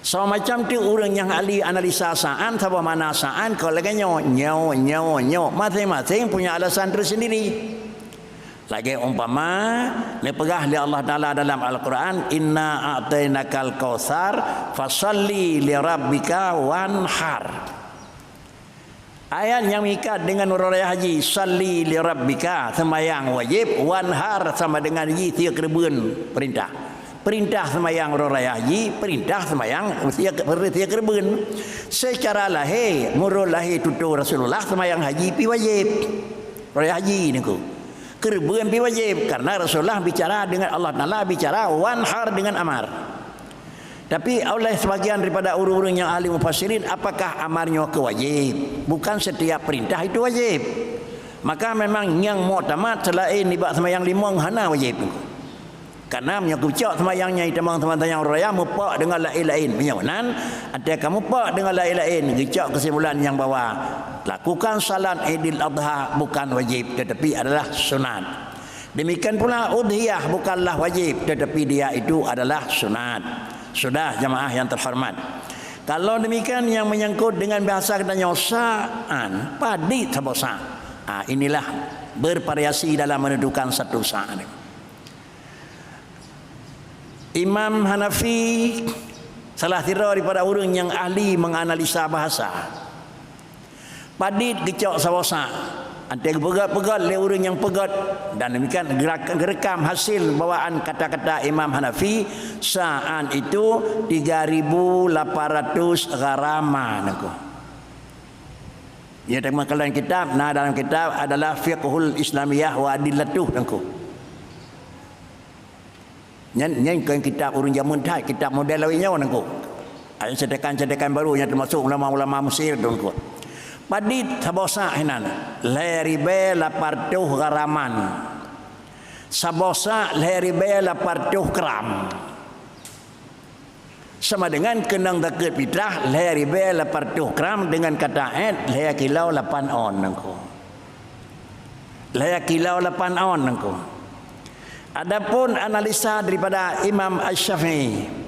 Sama macam tu ureuëng nyang ahli analisa sa'an, saboh makna sa'an, keu lagée nyoe, nyoe, nyoe, nyoe. Masing-masing punya alasan tersendiri. Lagée umpama, neupeugah lé Allah Taala dalam Al-Quran, "Inna a'tainakal kautsar, fasalli li rabbika wanhar." Ayat nyang meuikat dengan uroe raya haji, "Salli li rabbika", seumayang wajéb, "wanhar", sama dengan jih sie keureubeuen peurintah. Peurintah seumayang uroe raya haji, peurintah seumayang sie, sie keureubeuen. Secara lahé, meunurot lahé tutoe Rasulullah, seumayang haji pih wajéb. Uroe raya haji nyoe. Keureubeuen pih wajéb, karena Rasulullah bicara dengan Allah Taala, bicara wanhar dengan amar. Tapi oleh sebagian daripada ureuëng-ureuëng nyang ahli mufassirin, apakah amar nyoe keu wajéb? Bukan setiap perintah itu wajéb. Maka memang nyang muktamad selain nibak seumayang limong hana wajéb. Karena meunyoe geucok seumayang nyang itamong seumayang uroe raya mupok deungon laén-laén. Meunyoe nan, até ka mupok deungon laén-laén, geucok keusimpulan nyang bahwa lakukan salat Idul Adha bukan wajib, tetapi adalah sunat. Demikian pula udhiyah bukanlah wajib, tetapi dia itu adalah sunat. Sudah, jamaah yang terhormat. Kalau demikian, yang menyangkut dengan bahasa kita nyoe sa'an, padit saboh sa'. Ah, inilah bervariasi dalam menentukan satu sa'. Imam Hanafi salah sidroe daripada ureuëng nyang ahli menganalisa bahasa. Padit geucok saboh sa'. Até geupeugét-peugét lé ureuëng nyang peugét, dan demikian gerak-, geurekam hasil bawaan kata-kata Imam Hanafi, sa'an itu tiga ribu lapan ratus gharama nangku. Ya, dalam kitab, nah, dalam kitab adalah Fiqhul Islamiyah wa Adillatuh nangku. Nyan, nyan kon kitab ureuëng jameun that, kitab model awai nyoe nangku. Ada cetakan-cetakan baru nyang termasuk ulama-ulama Mesir tu nangku. Padit saboh sa' hinan, lhée ribée lapan reutôh gram. Saboh sa' lhée ribée lapan reutôh gram. Sama dengan keunong zakeuet fitrah lhée ribée lapan reutôh gram dengan kata ét lhée kilo lapan on nangku. Lhée kilo lapan on nangku. Adapun analisa daripada Imam Asy-Syafi'i,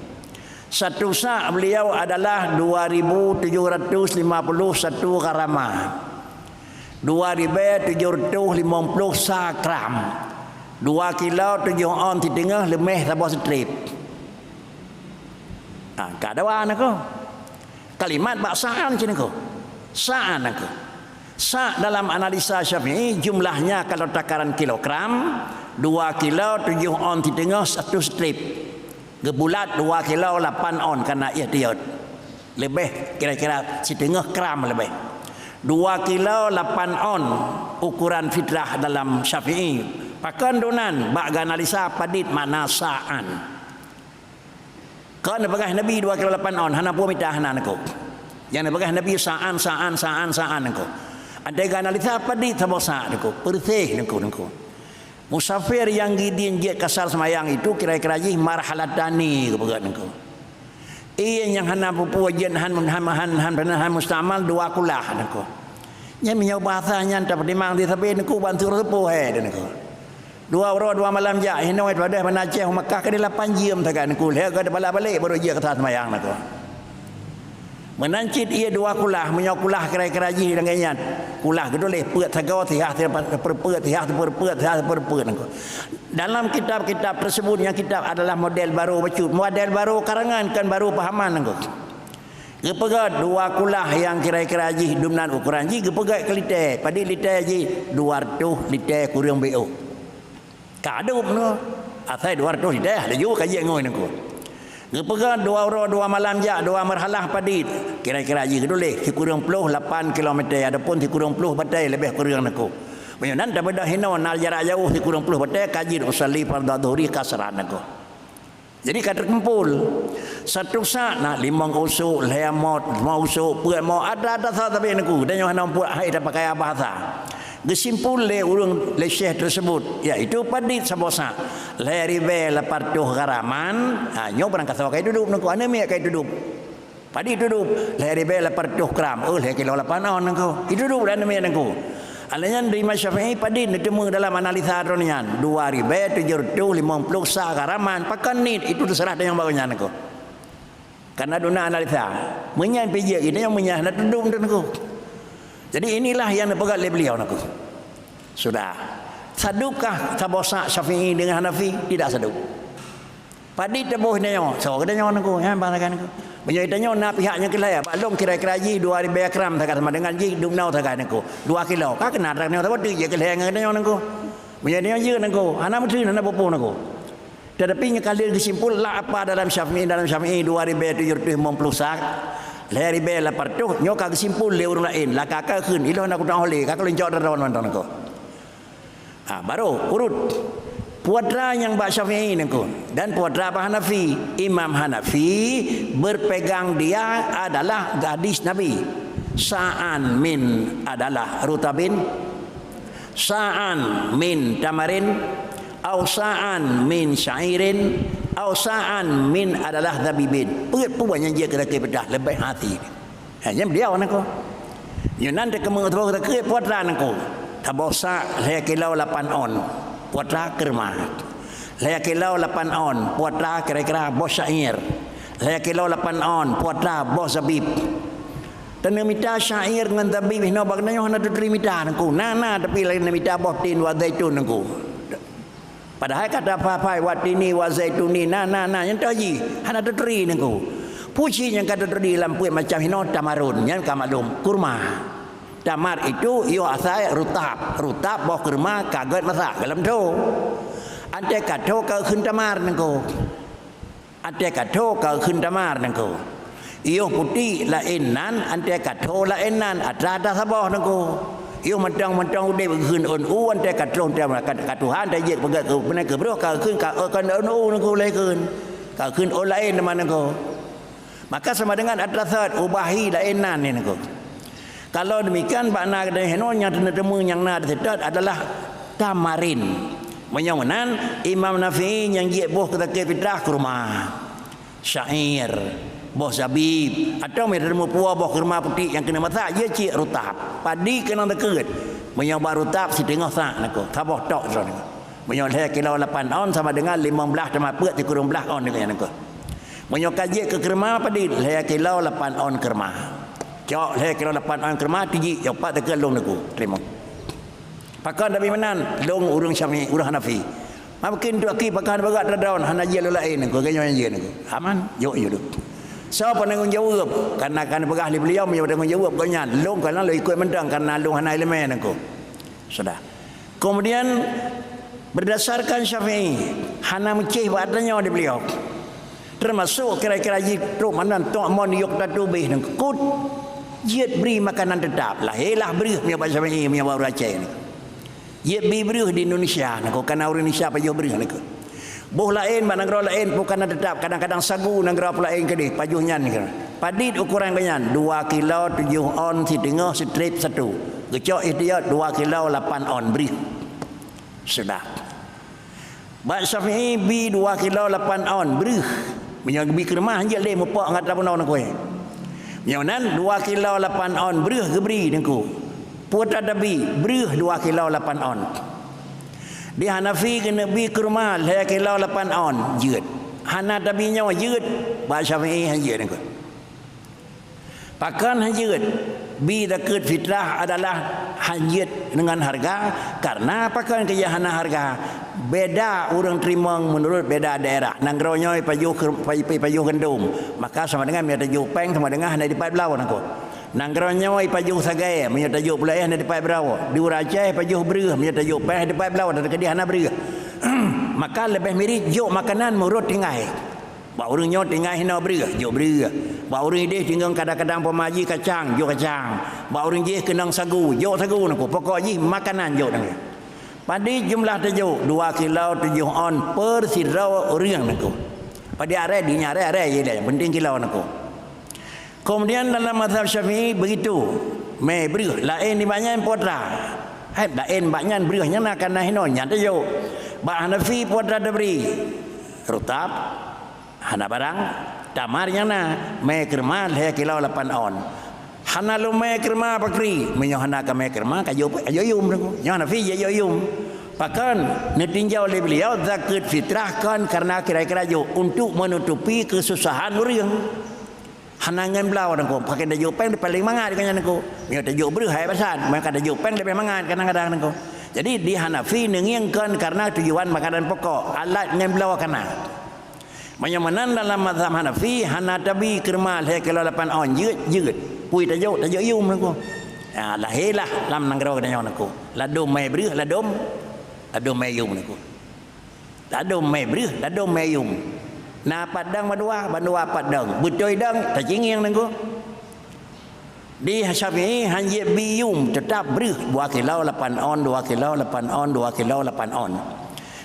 satu sa' beliau adalah dua ribu tujuh ratus lima puluh satu gharama. Dua ribée tujoh reutôh limong ploh sa gram. Dua kilo tujoh on siteungoh leubeh saboh strip. Ha, ka dua nangku. Kalimat bak sa'an cit nangku. Sa'an nangku. Sa' dalam analisa Syafi'i jumlahnya kalau takaran kilogram, dua kilo tujoh on siteungoh satu strip. Geubulat dua kilo lapan on kana ihtiyat. Leubeh kira-kira siteungoh gram leubeh. Dua kilo lapan on ukuran fitrah dalam Syafi'i. Pakon dunan bak geuanalisa padit makna sa'an. Kon neupeugah Nabi dua kilo lapan on, hana peue mita hana nangku. Nyang neupeugah Nabi sa'an, sa'an, sa'an, sa'an nangku. Até geuanalisa padit saboh sa' nangku, peureuseh nangku, nangku. Musafir nyang gidin jeuet kasal seumayang itu kira-kira jih marhalatani geupeugah nangku. Ié nyang hana peue-peue jeuet han, han, han, han, han, han mustamal dua kulah nangku. Nyan meunyoe bahasa nyan tapeutimang di sabe nangku ban surah seupôt hai nangku. Dua uroe dua malam jak hinoe padahai Banda Aceh u Makkah keudeh lapan jeuem sagai nangku. Lheueh ka teupala balek baru jeuet kasal seumayang nangku. Meunan cit ié dua kulah, meunyoe kulah kira-kira jih lagée nyan. Kulah geutuléh peuet sagoe, sihah siper-, peuet, sihah siper-, peuet, sihah siper-, peuet nangku. Dalam kitab-kitab tersebut, nyang kitab adalah model baru bacut. Model baru karangan, kon baru pahaman nangku. Geupeugét dua kulah nyang kira-kira jih dumnan ukuran jih geupeugét keu litée. Padit litée jih dua reutôh litée kureueng beu. Ka dum nyoe. Asai dua reutôh litée, laju ka jeuet ngon nangku. Geupeugah dua uroe dua malam jak dua meurhalah padit, kira-kira jih geutuléh sikureueng ploh lapan kilometer ataupun sikureueng ploh batée leubeh kureueng nangko. Meunyoe nan tabeudôh hinoe na jarak jauh sikureueng ploh batée ka jeuet usalli fardhu dhuhri kasran nangko. Jadi ka teukumpul. Satu sa' na limong usôk, lhée mot, lima usôk, peuet mot, ada-ada sa' sabe nangko. Dan nyoe hana muphom hai tapakai bahasa. Geusimpul lé ureuëng lé syekh teuseubut, yaitu padit saboh sa', lhée ribée lapan reutôh garaman, ha, nyoe barang kasoe ka itudôb nangko, aneuk miet ka itudôb. Padit itudôb, lhée ribée lapan reutôh gram, oh, lhée kilo lapan ôn nangko. Itudôb lé aneuk miet nangko. Alheuh nyan di Imam Syafi'i padit neuteumé dalam analisa droeneuh nyan, dua ribée tujoh reutôh limong ploh sa garaman, pakon niet, itu teuseurah tanyoe bagoe nyan nangko. Karena duna analisa. Meunyan pijék geutanyoe meunyan hana tudum tu nangko. Jadi inilah yang dipeugah lé beliau nangko. Sudah. Sadukah saboh sa' Syafi'i dengan Hanafi? Tidak saduk. Padit taboh geutanyoe, soe geutanyoe nangko, nyan bang sagai nangko. Meunyoe geutanyoe na pihak nyang keu lhée, bak lôn kira-kira jih dua ribée gram sagai sama dengan jih dumnoe sagai nangko. Dua kilo, ka keunan tanyoe saboh teuk jih keu lhée ngon geutanyoe nangko. Meunyoe tanyoe jeuet nangko, hana meuteun, hana peue-peue nangko. Tetapi nyoe ka lheueh geusimpul lah apa dalam Syafi'i, dalam Syafi'i dua ribée tujoh reutôh limong ploh sa', lhée ribée lapan reutôh, nyoe ka geusimpul lé ureuëng laén, laka ka kheun, ilôn na kutang holé, ka keuleuen cok droe mantong nangko. Ha, baru urut. Puatra nyang bak Syafi'i nangko, dan puatra bak Hanafi. Imam Hanafi berpegang dia adalah hadis Nabi. Sa'an min adalah rutabin. Sa'an min tamarin, au sa'an min sya'irin, au sa'an min adalah zabibin. Peuet peue nyang jeuet keu lakée peudah leubeh hati. Ha, nyan beliau nangko. Nyoe nan teukeumeu troh takeuet puatra nangko. Saboh sa' lhée kilo lapan ôn puatra keurma. Lhée kilo lapan ôn puatra kira-kira boh syair. Lhée kilo lapan ôn puatra boh zabib. Taneumita syair ngon zabib hinoe bak geutanyoe hana teuturi mita nangko. Na, na, tapi laén neumita boh tin wa zaitun nangko. Padahai ka tapha-phai wa tini wa zaituni, na, na, na, nyan toh jih hana teuturi nangko. Peue cit nyang ka teuturi lam peuet macam hinoe tamarun, nyan ka maklum, kurma. Tamar itu yoh asai rutab, rutab boh keurma ka gét masak dalam tho. Antée ka tho ka kheun tamar nangko. Antée ka tho ka kheun tamar nangko. Yoh putik laén nan, antée ka tho laén nan, atra-atra saboh nangko. Yoh mantong-mantong udeb kheun ôn u, antée ka troh, ka, ka tuha antée jeuet peugét keu, peunai keu broh ka kheun ka, ka ôn u nangko lé kheun. Ka kheun ôn laén teuma nangko. Maka sama dengan atra sot, ubah hi laén nan nangko. Kalau demikian, bak na geutanyoe hinoe nyang teuneuk teumé nyang na diseutôt adalah tamarin. Meunyoe meunan, Imam Nafi nyang jeuet boh keu zakeuet fitrah kurma, syair, boh zabib, atawa meunyoe teuneuk puwoe boh kurma putik nyang keuneuk masak, jeuet cit rutab. Padit keunong zakeuet. Meunyoe bak rutab siteungoh sa' nangko, saboh tok droe nangko. Meunyoe lhée kilo lapan ôn sama dengan limong blaih teuma peuet sikureueng blaih ôn nangko nyan nangko. Meunyoe ka jeuet keu keurma padit, lhée kilo lapan ôn keurma. Cok lhée kilo lapan ôn keurma, tijik, yoh pat takeuet lôn nangko, teurimong. Pakon tapi meunan, lôn ureuëng Syafi'i, ureuëng Hanafi. Ma mungkin tu aki pakon bagak teudaun, hana jeuet lôn laén nangko, geutanyoe nyang jeuet nangko. Aman, jok, jok tu. Soe peunanggong jaweueb? Karena kan peugah lé beliau, meunyoe peunanggong jaweueb gobnyan. Lôn kana lôn ikot mantong, karena lôn hana iéleumé nangko. Sudah. Kemudian, berdasarkan Syafi'i, hana meucéh bak tanyoe di beliau. Termasuk kira-kira jih trok meunan tok mon yok tatu bih nangkut. Jeuet bri makanan tetap. Lahé lah breuh meunyoe bak Syafi'i, meunyoe bak ureuëng Aceh ni. Jeuet bri breuh di Indonesia nangkut, kana ureuëng Indonesia pajoh breuh nangkut. Boh laén bak nanggroe laén pun kana tetap, kadang-kadang sagu nanggroe pun laén keudeh, pajoh nyan nangkut. Padit ukuran gobnyan, dua kilo tujoh ôn siteungoh, sitrép satu. Geucok ihtiyat dua kilo lapan ôn breuh. Sudah. Bak Syafi'i bi dua kilo lapan ôn breuh. Meunyoe geubi keureumahan jeuet lé mupok ngon atra bunoe nangkui. Meunyoe nan dua kilo lapan ôn breuh geubri nangkui. Peue tabi breuh dua kilo lapan ôn. Di Hanafi keuneuk bi keureumahan lhée kilo lapan ôn jeuet. Hana tabi nyoe jeuet, bak Syafi'i han jeuet nangkui. Pakon han jeuet? Bi zakeuet fitrah adalah han jeuet deungon hareuga, karena pakon keu hana hareuga? Beda ureuëng teurimong meunurot beda daerah. Nanggroe nyoe ipajoh, ipajoh gandom, maka sama dengan meunyoe tajoh péng sama dengan hana dipat bloe nangkui. Nanggroe nyoe ipajoh sagai, meunyoe tajoh pulai hana dipat bloe. Di ureuëng Aceh ipajoh breuh, meunyoe tajoh péng hana dipat bloe, dan keudeh hana breuh. Maka leubeh mirip jok makanan meunurot tinggai. Bak ureuëng nyoe tinggai hinoe breueh, jok breueh. Bak ureuëng ideh tinggai kadang-kadang peumaji kacang, jok kacang. Bak ureuëng jih keunong sagu, jok sagu nangku. Pokok jih makanan jok nangku. Padit jumlah tajok, dua kilo tujoh on per sidroe ureuëng nangku. Padit aré, di nyan aré, aré je deh, yang penting kilo nangku. Kemudian dalam mazhab Syafi'i begitu, mè breueh, laén nibak nyan putra. Hai, laén bak nyan breueh nyan na kana hinoe nyan tajok. Bak Hanafi putra tabri, rutab, hana barang, tamar nyang na, mè keurma lhèe kilo lapan on. Hana lôn mè keurma pakri, meunyoe hana ka mè keurma, ka jok, ka jok yum nangku. Nyoe Hanafi jijok yum. Pakon neutinjau lé beliau zakeuet fitrah kon kareuna kira-kira jok untuk menutupi keususahan ureuëng. Hana ngon bloe nangku, pakon tajok péng di paléng mangat ngon nyan nangku. Meunyoe tajok breueh hai pasan, maka tajok péng leubeh mangat kadang-kadang nangku. Jadi di Hanafi neungieng kon kareuna tujuan makanan pokok, alat ngon bloe kana. Meunyoe meunan dalam mazhab Hanafi hana tabi keurma lhèe kilo lapan on jeuet, jeuet. Pui tajok, tajok yum nangku. Ya, lahé lah lam nanggroe geutanyoe nangku. Ladôm mè breueh, ladôm, ladôm mè yum nangku. Ladôm mè breueh, ladôm mè yum. Na pat dong bandua, bandua pat dong. Beutôi dong, tacinggieng nangku. Di Syafi'i hanjeuet bi yum, teutap breueh, dua kilo lapan on, dua kilo lapan on, dua kilo lapan on.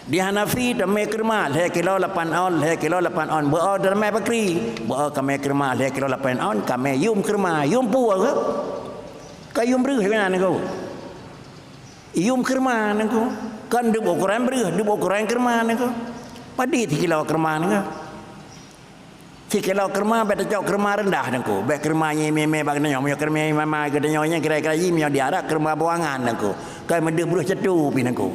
Di Hanafi tamè keurma, lhèe kilo lapan on, lhèe kilo lapan on. Beuo tamè pakri, beuo kamè keurma, lhèe kilo lapan on, kamè yum keurma, yum peue ke? Ka yum breueh keunan nangku. Yum keurma nangku. Kon deup ukoran breueh, deup ukoran keurma nangku. Padit sikilo keurma nangku. Sikilo keurma bèk tacok keurma reundah nangku. Bèk keurma nyang mè-mè bak nyoe, meunyoe keurma nyang mè-mè geutanyoe nyan kira-kira jih meunyoe di Arab keurma buangan nangku. Kon meudeuh breueh catu pih nangku.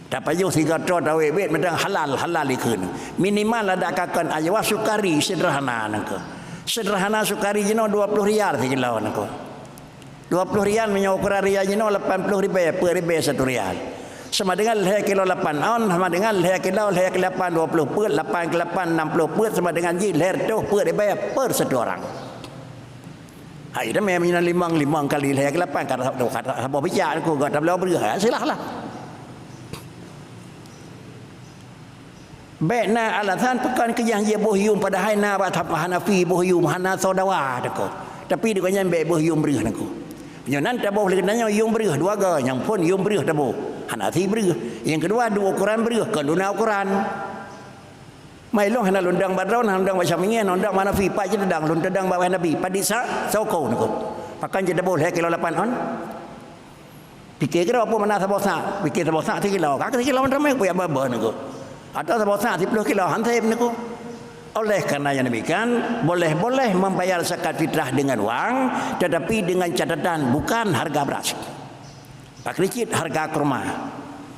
Tapajoh sigoe troh tawét bèk mantong halal, halal ikheun. Minimal adak ka kon ajwa sukari sederhana nangku. Sederhana sukari jinoe dua ploh rial sikilo nangku. Dua ploh rial meunyoe ukoran rial jinoe lapan ploh ribèe, peuet ribèe satu rial. Sama dengan lhèe kilo lapan on, sama dengan lhèe kilo, lhèe kilo lapan dua ploh peuet, lapan kilo lapan enam ploh peuet, sama dengan jih lhèe reutôh peuet ribèe per satu orang. Hai, dah memang limong, limong kali lhèe kilo lapan, kata, kata, saboh bijak aku, gata bloe breueh, ha, silahlah. Bèk na alasan pakon keujah jeuet boh yum, padahai na bak Hanafi boh yum hana soe dawa teuko. Tapi di gobnyan bèk boh yum breueh nangku. Nyoe nan taboh lé geutanyoe yum breueh dua goe, nyang phon yum breueh taboh. Hana sie breueh. Nyang keudua dua ukoran breueh, kon dua ukoran. Mai lôn hana lôn dong bak droe, hana lôn dong bak Syafi'i, hana lôn dong bak Hanafi, pat cit tadong, lôn tadong bak Hanafi, padit sa, soko nangku. Pakon jeuet taboh lhèe kilo lapan on. Pike keudroe peue makna saboh sak? Pike saboh sak sikilo. Ka sikilo mantong meuh, peue jak babah nangku. Atawa saboh sak siploh kilo, han sép nangku. Oleh karena yang demikian, boleh-boleh membayar zakat fitrah dengan wang, tetapi dengan catatan bukan harga beras. Pakri cit harga keurma.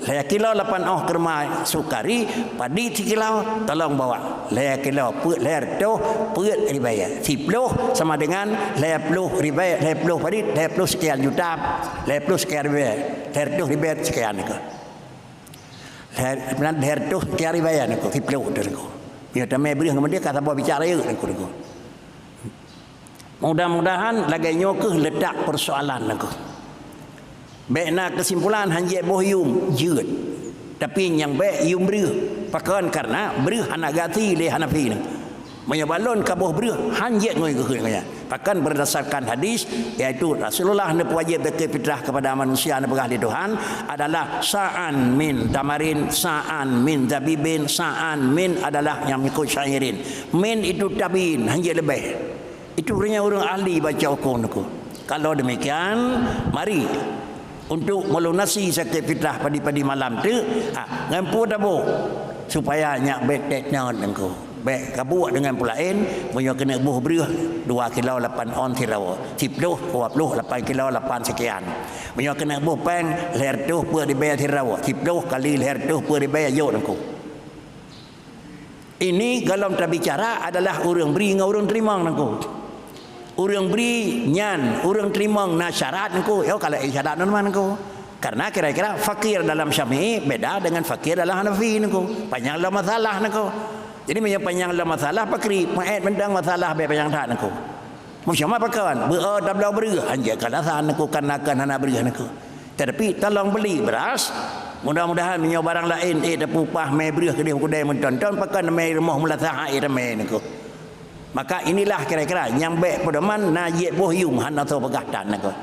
Lhèe kilo lapan oh keurma sukari, padit sikilo, tolong bawa. Lhèe kilo, peuet, lhèe reutôh, peuet ribèe. Siploh sama dengan lhèe ploh ribèe, lhèe ploh padit, lhèe ploh sekian juta, lhèe ploh sekian ribèe, lhèe reutôh ribèe sekian nangku. Lhèe, lhèe reutôh sekian ribèe nangku, siploh tu nangku. Nyoe tamè breueh ngon meudeh ka saboh bicara nangku, nangku. Mudah-mudahan lagèe nyoe keuh letak persoalan nangku. Bèk na keusimpulan han jeuet boh yum, jeuet. Tapi nyang bèk yum breueh. Pakon? Karena breueh hana gati lé Hanafi nyan. Meunyoe bak lôn ka boh breueh, han jeuet ngon geukheun nyan. Pakon? Berdasarkan hadis, yaitu Rasulullah neupeuwajéb zakat fitrah kepada manusia neupeugah lé Tuhan adalah sa'an min tamarin, sa'an min zabibin, sa'an min adalah nyang mengikut syairin. Min itu tabiin, han jeuet leubeh. Itu ureuëng nyang ureuëng ahli baca huköm nangku. Kalau demikian, mari untuk melunasi zakat fitrah padi-padi malam tu, ha, ngon peue taboh supaya nyak bèk tét nyan nangku. Bèk ka buet deungon peue laén, meunyoe keuneuk boh breueh dua kilo lapan on sidroe, siploh, dua ploh, lapan kilo lapan sekian. Meunyoe keuneuk boh péng lhèe reutôh peuet ribèe sidroe, siploh kali lhèe reutôh peuet ribèe jok nangku. Ini golom tabicara adalah ureuëng bri ngon ureuëng teurimong nangku. Ureuëng bri nyan, ureuëng teurimong na syarat nangku. Yo, kalau syarat nyan mah nangku. Karena kira-kira fakir dalam Syafi'i beda dengan fakir dalam Hanafi nangku. Panyang lom masalah nangku. Jadi meunyoe panyang lom masalah pakri, meuet mantong masalah bèk panyang that nangku. Meuseumapat kon, beu-o tabloe breueh, hanjeuet ka alasan nangku, kan nakon hana breueh nangku. Tetapi tolong beli beras. Mudah-mudahan meunyoe barang laén ék tapeuupah mé breuh keudeh u keudè meuton-ton, pakon mé rumoh meulasah ék tamé niko. Maka inilah kira-kira nyang bèk peudoman na jieb boh yum hana soe peugah tan niko.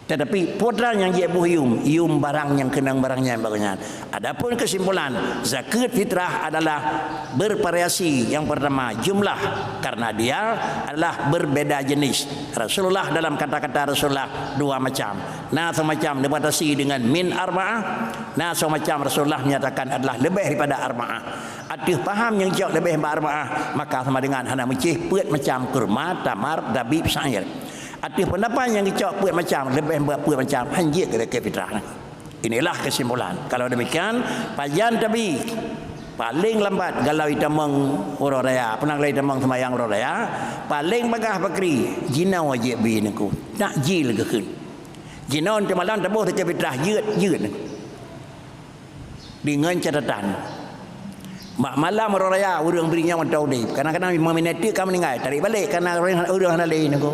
Tetapi peue treuk nyang jieb boh yum, yum barang nyang keunong barang nyan bak nyan. Adapun kesimpulan, zakat fitrah adalah bervariasi. Yang pertama, jumlah, karena dia adalah berbeda jenis. Rasulullah, dalam kata-kata Rasulullah, dua macam. Na soe macam dibatasi dengan min arba'ah, na soe macam Rasulullah menyatakan adalah lebih daripada arba'ah. Ateueh paham nyang cok lebih bak arba'ah, maka sama dengan hana meucéh peuet macam kurma, tamar, zabib, syair. Ateueh peundapat nyang geucok peuet macam, lebih bak peuet macam, hanjeuet keu zakat fitrah. Inilah kesimpulan. Kalau demikian, pajan tabi, paléng lambat galau itamong uroe raya, peunah galau itamong seumayang uroe raya, paléng bagaih bakri, jinoe jieb bi niko. Takjil geukheun. Jinoe teumalam taboh zakat fitrah, jeuet, jeuet niko. Deungon catatan, bak malam uroe raya ureuëng bri nyoe mantong udeb. Kadang-kadang lima minit teuk ka meuninggai, tarék balek karena ureuëng, ureuëng hana lé niko.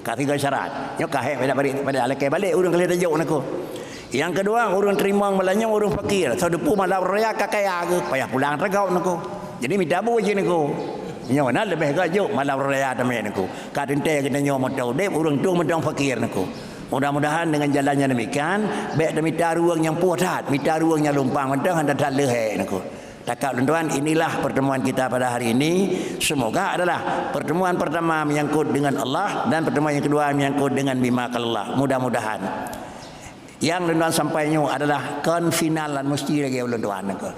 Ka sigoe syarat. Nyoe ka hék pada, pada, pada lakée balek ureuëng ka lheueh tajok niko. Nyang keudua, ureuëng teurimong beulanyoe ureuëng fakir. Soe teupeu malam uroe raya ka kaya geuh, payah pulang tagauk niko. Jadi mita bu jih niko. Nyoe na leubeh gajok malam uroe raya teumé niko. Ka teuntée geutanyoe mantong udeb, ureuëng tueng mantong fakir niko. Mudah-mudahan dengan jalannya demikian, bék tamita ruweueng nyang puih that, mita ruweueng nyang lumpang mantong hana that leuhée niko. Takab lôn tuan, inilah pertemuan kita pada hari ini. Semoga adalah pertemuan pertama menyangkut dengan Allah dan pertemuan yang kedua menyangkut dengan bima Allah. Mudah-mudahan. Yang lôn tuan sampai nyoe adalah kon final dan musti lagi ulôn tuan niko.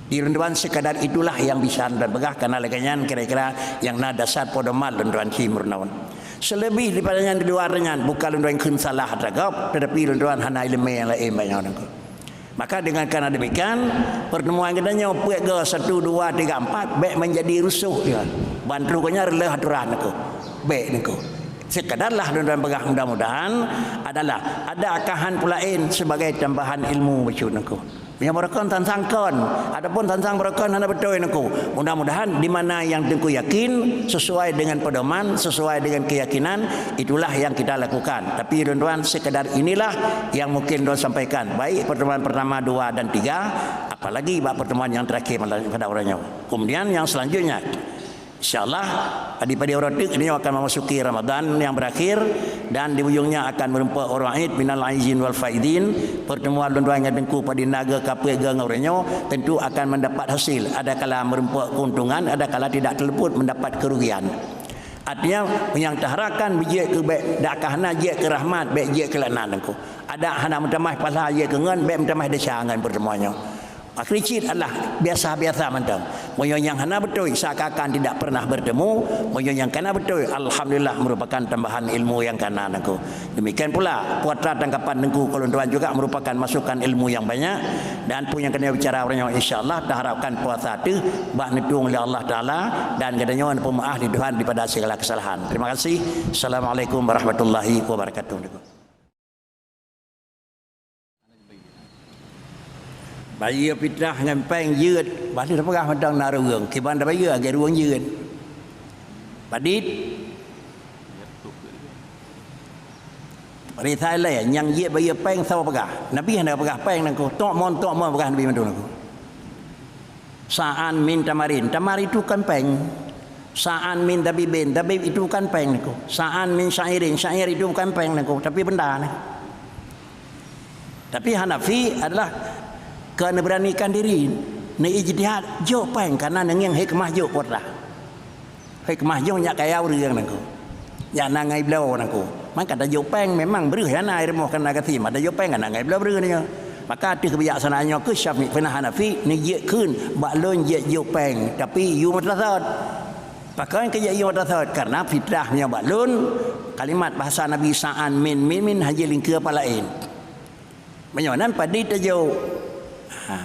Di lôn tuan sekadar itulah yang bisa lôn peugah, karena lagée nyan kira-kira yang na dasar pedoman lôn tuan si meurunoe. Selebih daripada nyan, di luar nyan, bukan lôn tuan kheun salah atra gob, tetapi lôn tuan hana ileumé nyang laén banyak niko. Maka dengan karena demikian, pertemuan kita nyoe peuet go satu, dua, tiga, empat, bék menjadi rusuh dia. Ban trok nyan reuloh aturan niko. Bék niko. Sekadarlah lôn tuan peugah, mudah-mudahan adalah ada akahan peulaén sebagai tambahan ilmu bacut niko. Meunyoe barokon sang-sang kon, adapun sang-sang barokon hana beutôi niko. Mudah-mudahan di mana yang Teungku yakin, sesuai dengan pedoman, sesuai dengan keyakinan, itulah yang kita lakukan. Tapi lôn tuan, sekadar inilah yang mungkin lôn sampaikan, baik pertemuan pertama, dua dan tiga, apalagi bak pertemuan yang terakhir pada uroe nyoe. Kemudian yang selanjutnya, insya Allah, di padé uroe teuk nyoe akan memasuki Ramadan yang berakhir dan di ujungnya akan meureumpok uroe Id minal aizin wal faizin. Pertemuan lôn tuan ngon Teungku padé na geuh ka peuet geuh ngon uroe nyoe tentu akan mendapat hasil. Adakala meureumpok keuntungan, adakala tidak terluput mendapat kerugian. Artinya, nyang taharapkan beujeuet keu bék, dak ka hana jeuet keu rahmat, bék jeuet keu laknat niko. Adak hana meutamah pahala jeuet keu ngon, bék meutamah desya ngon pertemuan nyoe. Akhé cit adalah biasa-biasa mantong. Meunyoe nyang hana beutôi seakan-akan tidak pernah bertemu, meunyoe nyang kana beutôi, alhamdulillah, merupakan tambahan ilmu yang kana niko. Demikian pula, putra tangkapan Teungku keu lôn tuan juga merupakan masukan ilmu yang banyak. Dan peue nyang keuneuk bicara uroe nyoe, insya Allah, taharapkan puasa teuh bak neutueng lé Allah Taala dan geutanyoe neupeumaáh lé Tuhan daripada segala kesalahan. Terima kasih. Assalamualaikum warahmatullahi wabarakatuh. Bayeue fitrah ngon péng jeuet, bah lheueh peugah mantong na ruweueng, kiban tabayeue lagée ruweueng jeuet. Padit. Padit sai lé nyang jeuet bayeue péng soe peugah. Nabi hana peugah péng nangku. Tok mon, tok mon peugah Nabi mandum nangku. Sa'an min tamarin. Tamar itu kan péng. Sa'an min zabibin. Zabib itu kan péng nangku. Sa'an min syairin. Syair itu bukan péng nangku, tapi benda nangku. Tapi Hanafi adalah keu neubeuranikan diri, neuijtihad jok péng, karena neungieng hikmah jok putra. Hikmah jok nyak kaya ureuëng nangku. Nyak na ngai bloe nangku. Maka tajok péng memang breuh hana i rumoh kana gasi, maka tajok péng hana ngai bloe breuh nyoe. Maka ateueh keubijaksanaan nyoe keu Syafi'i peuna Hanafi neujeuet kheun bak lôn jeuet jok péng, tapi yue meutasot. Pakon keu jeuet yue meutasot? Karena fitrah nyoe bak lôn, kalimat bahasa Nabi sa'an min, min, min hana jilingkeu apa laén. Meunyoe nan padit tajok. Ha,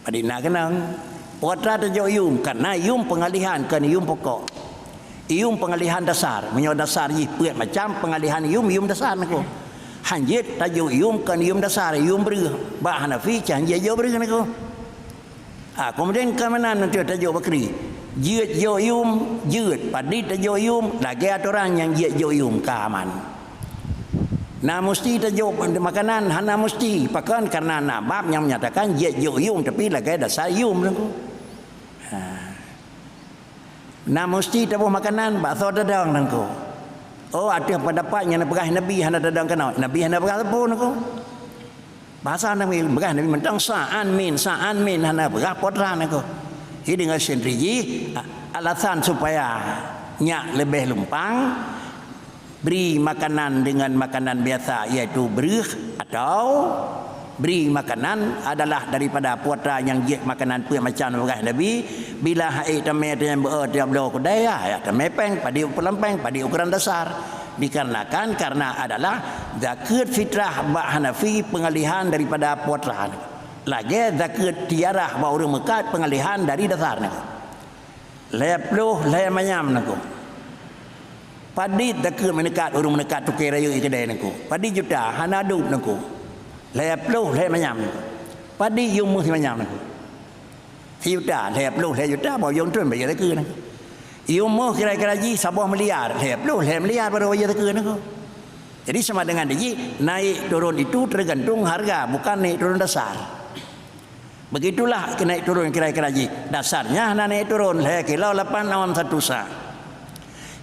padit na keunong. Putra tajok yum, karena yum pengalihan, kon yum pokok. Yum pengalihan dasar. Meunyoe dasar jih peuet macam, pengalihan yum, yum dasar nangku. Hanjeuet tajok yum, kon yum dasar, yum breuh. Bak Hanafi, cah hanjeuet jok breuh nangku. Ha, kemudian ka meunan nanti tajok bakri. Jeuet jok yum, jeuet. Padit tajok yum, lagée atoran nyang jeuet jok yum, ka aman. Na musti tajok makanan, hana musti. Pakon? Karena na bab nyang menyatakan jeuet jok yum, tapi lagèe dasar yum, Teungku. Ha. Na musti taboh makanan, bakso tadong, Teungku. Oh, ateueh pendapat nyang neupeugah Nabi hana tadong keunoe. Nabi hana peugah sapeue, Teungku. Bahasa Nabi, peugah Nabi mantong sa'an min, sa'an min, hana peugah po tran, Teungku. Jadi dengan sendiri jih, a-, alasan supaya nyak leubeh lumpang, bri makanan dengan makanan biasa, iaitu breuh, atau bri makanan adalah daripada putra nyang jeuet makanan peuet macam peugah Nabi, bila hai tamè teunyang beu tiap bloe keudè, ya, ya, tamè péng, padit ukuran péng, padit ukuran dasar. Dikarenakan, karena adalah zakeuet fitrah bak Hanafi pengalihan daripada putra. Lagèe zakeuet tijarah bak ureueng meukat pengalihan dari dasar, Teungku. Lhèe ploh lhèe manyam, Teungku. Padit zakeuet meuneukat, ureueng meuneukat tukè rayeuk i keudè, Teungku. Padit juta, hana dum, Teungku. Lhèe ploh lhèe manyam, Teungku. Padit yum méuh simanyam, Teungku. Sijuta, lhèe ploh lhèe juta, bak yum treun bayeue zakeuet, Teungku. Yum méuh kira-kira jih saboh miliar, lhèe ploh lhèe miliar baru bayeue zakeuet, Teungku. Jadi sama dengan jih naik turun itu tergantung harga, bukan naik turun dasar. Begitulah naik turun kira-kira jih. Dasarnya hana naik turun, lhèe kilo lapan on satu sa'.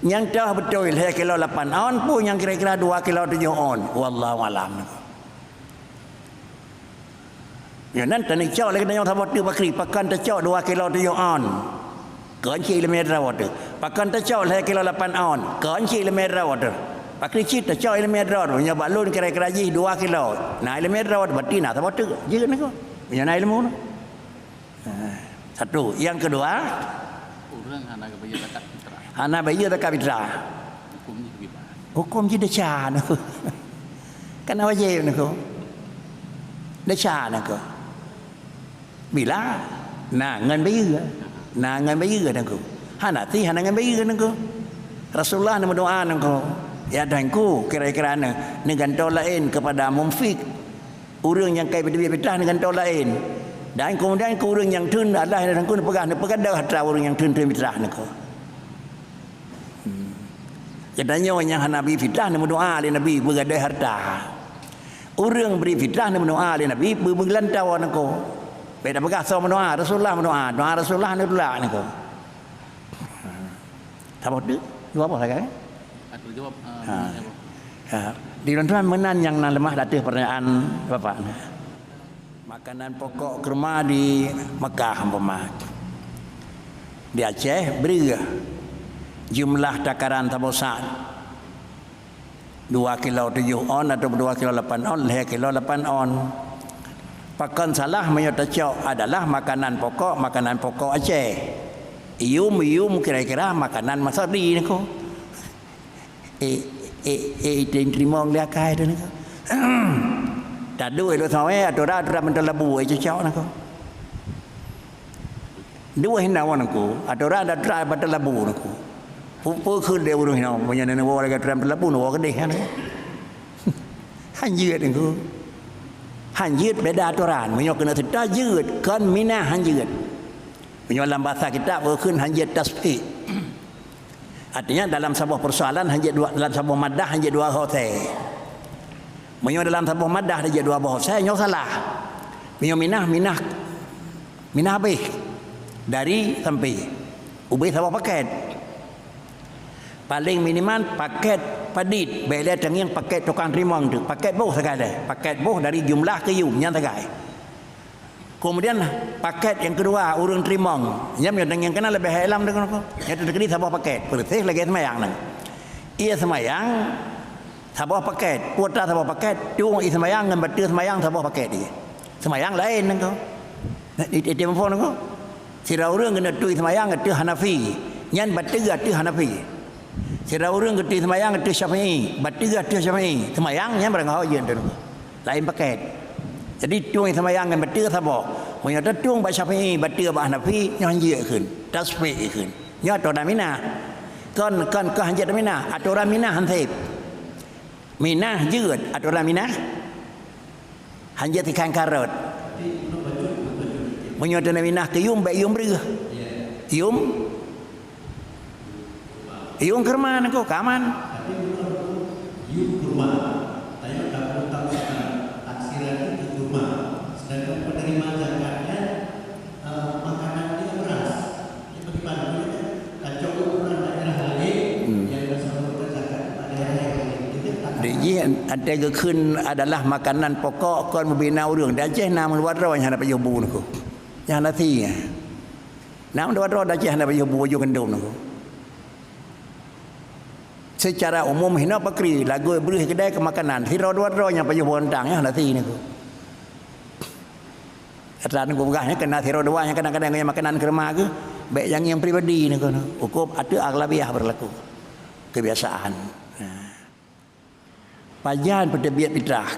Nyang toh beutôi lhèe kilo lapan on, peue nyang kira-kira dua kilo tujoh on. Wallahu alam. Nyan nan teunicok lé geutanyoe saboh teuk pakri, pakon teucok dua kilo tujoh on. Kon cit ileumèe droe teuh. Pakon teucok lhèe kilo lapan on. Kon cit ileumèe droe teuh. Pakri cit teucok ileumèe droe teuh. Meunyoe bak lôn kira-kira jih dua kilo. Na ileumèe droe teuh, berarti na saboh teuk. Jeuet, Teungku. Meunyoe na ilmu. Nah, satu. Yang kedua, ureueng hana bayeue zakat fitrah. Hana bayeue zakat fitrah. Hukum jih bagaimana? Hukum jih desya, Teungku. Kan wajéb, Teungku. Desya, Teungku. Bila na ngon bayeue, na ngon bayeue, Teungku. Hana ti hana ngon bayeue, Teungku. Rasulullah neumeudoa, Teungku. Ya Teungku, kira-kira neu-, neugantoe laén kepada munfik. Ureueng nyang kai peuteubiet fitrah neugantoe laén. Dan keumudian keu ureueng nyang theun, Allah nyang Teungku neupeugah, neupeugadôh atra ureueng nyang theun-theun fitrah, Teungku. Hmm. Geutanyoe nyang hana bri fitrah neumeudoa lé Nabi beugadôh harta. Ureueng bri fitrah neumeudoa lé Nabi beu-, beugeulantau, Teungku. Bèk tapeugah soe meudoa, Rasulullah meudoa, doa Rasulullah neutulak, Teungku. Saboh teuk? Dua boh sagai, eh? Aku jawab, ah, Ha. Apa? Ha. Di tuan-tuan meunan nyang na leumah ateueh pertanyaan Bapak. Makanan pokok kurma di Mekah umpama. Di Aceh, breuh. Jumlah takaran saboh sa'. Dua kilo tujoh on atau dua kilo lapan on, lhèe kilo lapan on. Pakon salah meunyoe tacok adalah makanan pokok, makanan pokok Aceh. Yum, yum kira-kira makanan Masudi, Teungku. Eh, eh, eh, itém teurimong di akai tu, Teungku. Taduek lôn sampoe atoran-atoran mantong labu, eh, cocok, Teungku. Dua hina wan Teungku, atoran-atoran mantong labu, Teungku. Peue-peue kheun lé ureueng hina, meunyoe neuwoe lagèe atoran mantong labu, neuwoe keudeh, kan? Han jeuet, Teungku. Han jeuet beda atoran. Meunyoe keuneuk seutôt jeuet, kon minah han jeuet. Meunyoe lam basa kitab, kheun han jeuet tasfik. Artinya dalam saboh persoalan han jeuet dua, dalam saboh madah han jeuet dua boh sè. Meunyoe dalam saboh madah han jeuet dua boh sè, nyoe salah. Meunyoe minah, minah, minah habéh dari sampé. Ubé saboh paket. Paléng minimal paket padit, bèk lé tangieng paket tukang teurimong tu. Paket boh sagai lé. Paket boh dari jumlah keu yum nyan sagai. Kemudian paket nyang keudua ureueng teurimong. Nyan meunyoe tangieng keunan leubeh ilom deungon aku. Nyan teukeudi saboh paket, peureuséh lagèe seumayang nyan. Ie seumayang saboh paket, kuota saboh paket, tueng ie seumayang ngon bateue seumayang saboh paket ie. Seumayang laén nyan ko. Di, di, di, di, Sidroe ureueng keuneuk tui seumayang ateueh Hanafi, nyan bateue ateueh Hanafi. Sidroe ureueng geutui seumayang ateueh Syafi'i, bateue ateueh Syafi'i. Seumayang nyan barangkaho jeuet teuh. Laén paket. Jadi tueng seumayang ngon bateue saboh. Meunyoe tatueng bak Syafi'i, bateue bak Hanafi, nyoe han jeuet kheun. Tasfik kheun. Nyoe atoran minah. Kon, kon, kon han jeuet minah. Atoran minah han sép. Minah jeuet atoran minah. Han jeuet ikan karot. Meunyoe teuneuk minah keu yum, bèk yum breuh. Yum. Yum keurma nyan ko, ka aman. Jih, anté geukheun adalah makanan pokok kon mubina ureuëng. Di Aceh na meudua droe nyang hana pajoh bu niko. Nyang hana si. Na meudua droe di Aceh hana pajoh bu, pajoh gandom niko. Secara umum hino pakri, lagu breuh keudai keu makanan. Sidroe dua droe nyang pajoh bu rantang, nyang hana si niko. Atra niko peugah nyan keu na sidroe dua nyang kadang-kadang nyang makanan keu reuma geuh, bék nyang, nyang pribadi niko. Huköm ateueh aghlabiah beurlaku. Kebiasaan. Nah. Pajan peuteubiet pitrah?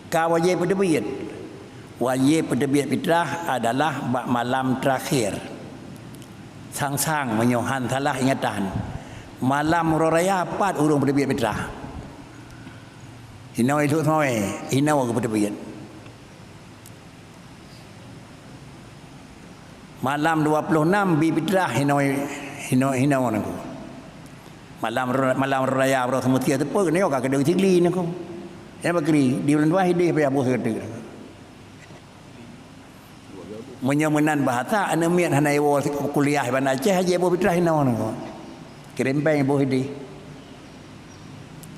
Ka wajéb peuteubiet? Wajéb peuteubiet pitrah adalah bak malam teurakhir. Sang-sang meunyoe han salah ingatan. Malam uroe raya pat ureuëng peuteubiet pitrah. Hinoe ilhok soe, hinoe geupeuteubiet. Malam dua puluh enam bi pitrah hinoe, hinoe, hinoe nangku. Malam ru-, malam raya uroe seumeusia teupeu nyoe ka keudeuh sigli nangku. Ya bakri, di ulôn tuan hideh payah boh sekeudeuh. Meunyoe meunan bahasa, aneuk miet hana iwoe kuliah i Banda Aceh, hana iboh pitrah hinoe nangku. Kirém péng iboh hideh.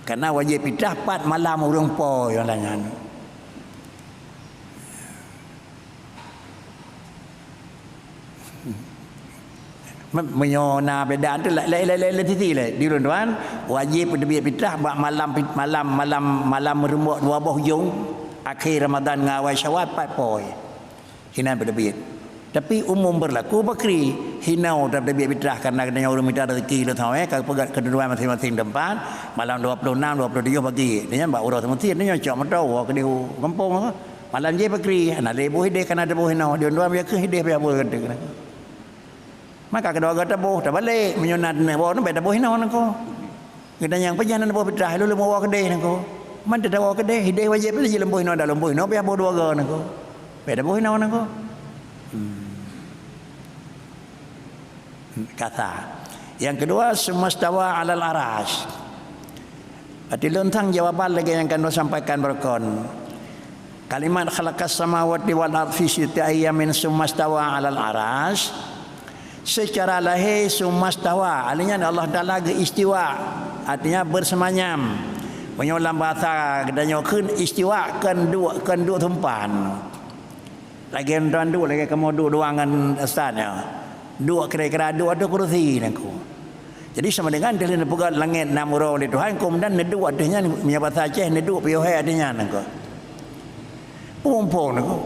Karena wajéb pitrah pat malam ureuëng po nyang lanyan. Me-, meunyoe na beda tu la-, la-, la-, la-, laén sisi lé. Di ulôn tuan, wajéb peuteubiet pitrah bak malam pit-, malam, malam, malam meurumbok dua boh jong, akhé Ramadan ngon awai Syawal, pat po. Hinan peuteubiet. Tapi umum beurlaku bakri, hinoe tapeuteubiet pitrah karena geutanyoe ureuëng mita rezeki lôn tuan, ka peugah keudua maséng-maséng teumpat, malam dua puluh enam, dua puluh tujoh bagi. Nyan bak uroe seumeusia, nyan cok moto woe keudeh u gampông. Malam jih bakri, hana lé boh hideh, kana taboh hinoe. Di ulôn tuan biasa hideh payah boh keudeuh. Maka keudua gata boh tabalek, meunyoe na teuneuh boh, bék taboh hinoe nangku. Geutanyoe nyang pajan na boh pitrah, lôn lôn woe keudeh nangku. Man teuh tawoe keudeh, hideh wajéb lé jih lôn boh hinoe, dak lôn boh hinoe, payah boh dua go nangku. Bék taboh hinoe nangku. Hmm. Kata. Yang kedua, sumastawa alal aras. Berarti leuntang jawaban lagée nyang ka lôn sampaikan baroekon. Kalimat khalaqas samawati wal ardh fi sittati ayyamin sumastawa alal aras. Secara lahé sumastawa, artinya Allah Taala geuistiwa, artinya bersemayam. Meunyoe lam bahasa geutanyoe kheun istiwa kon duek, kon duek seumpan. Lagée droen duek, lagée kamoe duek dua ngon ustaz nyoe. Duek kira-kira duek ateueh kursi nangku. Jadi sama dengan teuh lheueh neupeugah langét na meuroe lé Tuhan, keumudian neuduek ateueh nyan, meunyoe basa Aceh neuduek piôh hék ateueh nyan nangku. Pumpong nangku.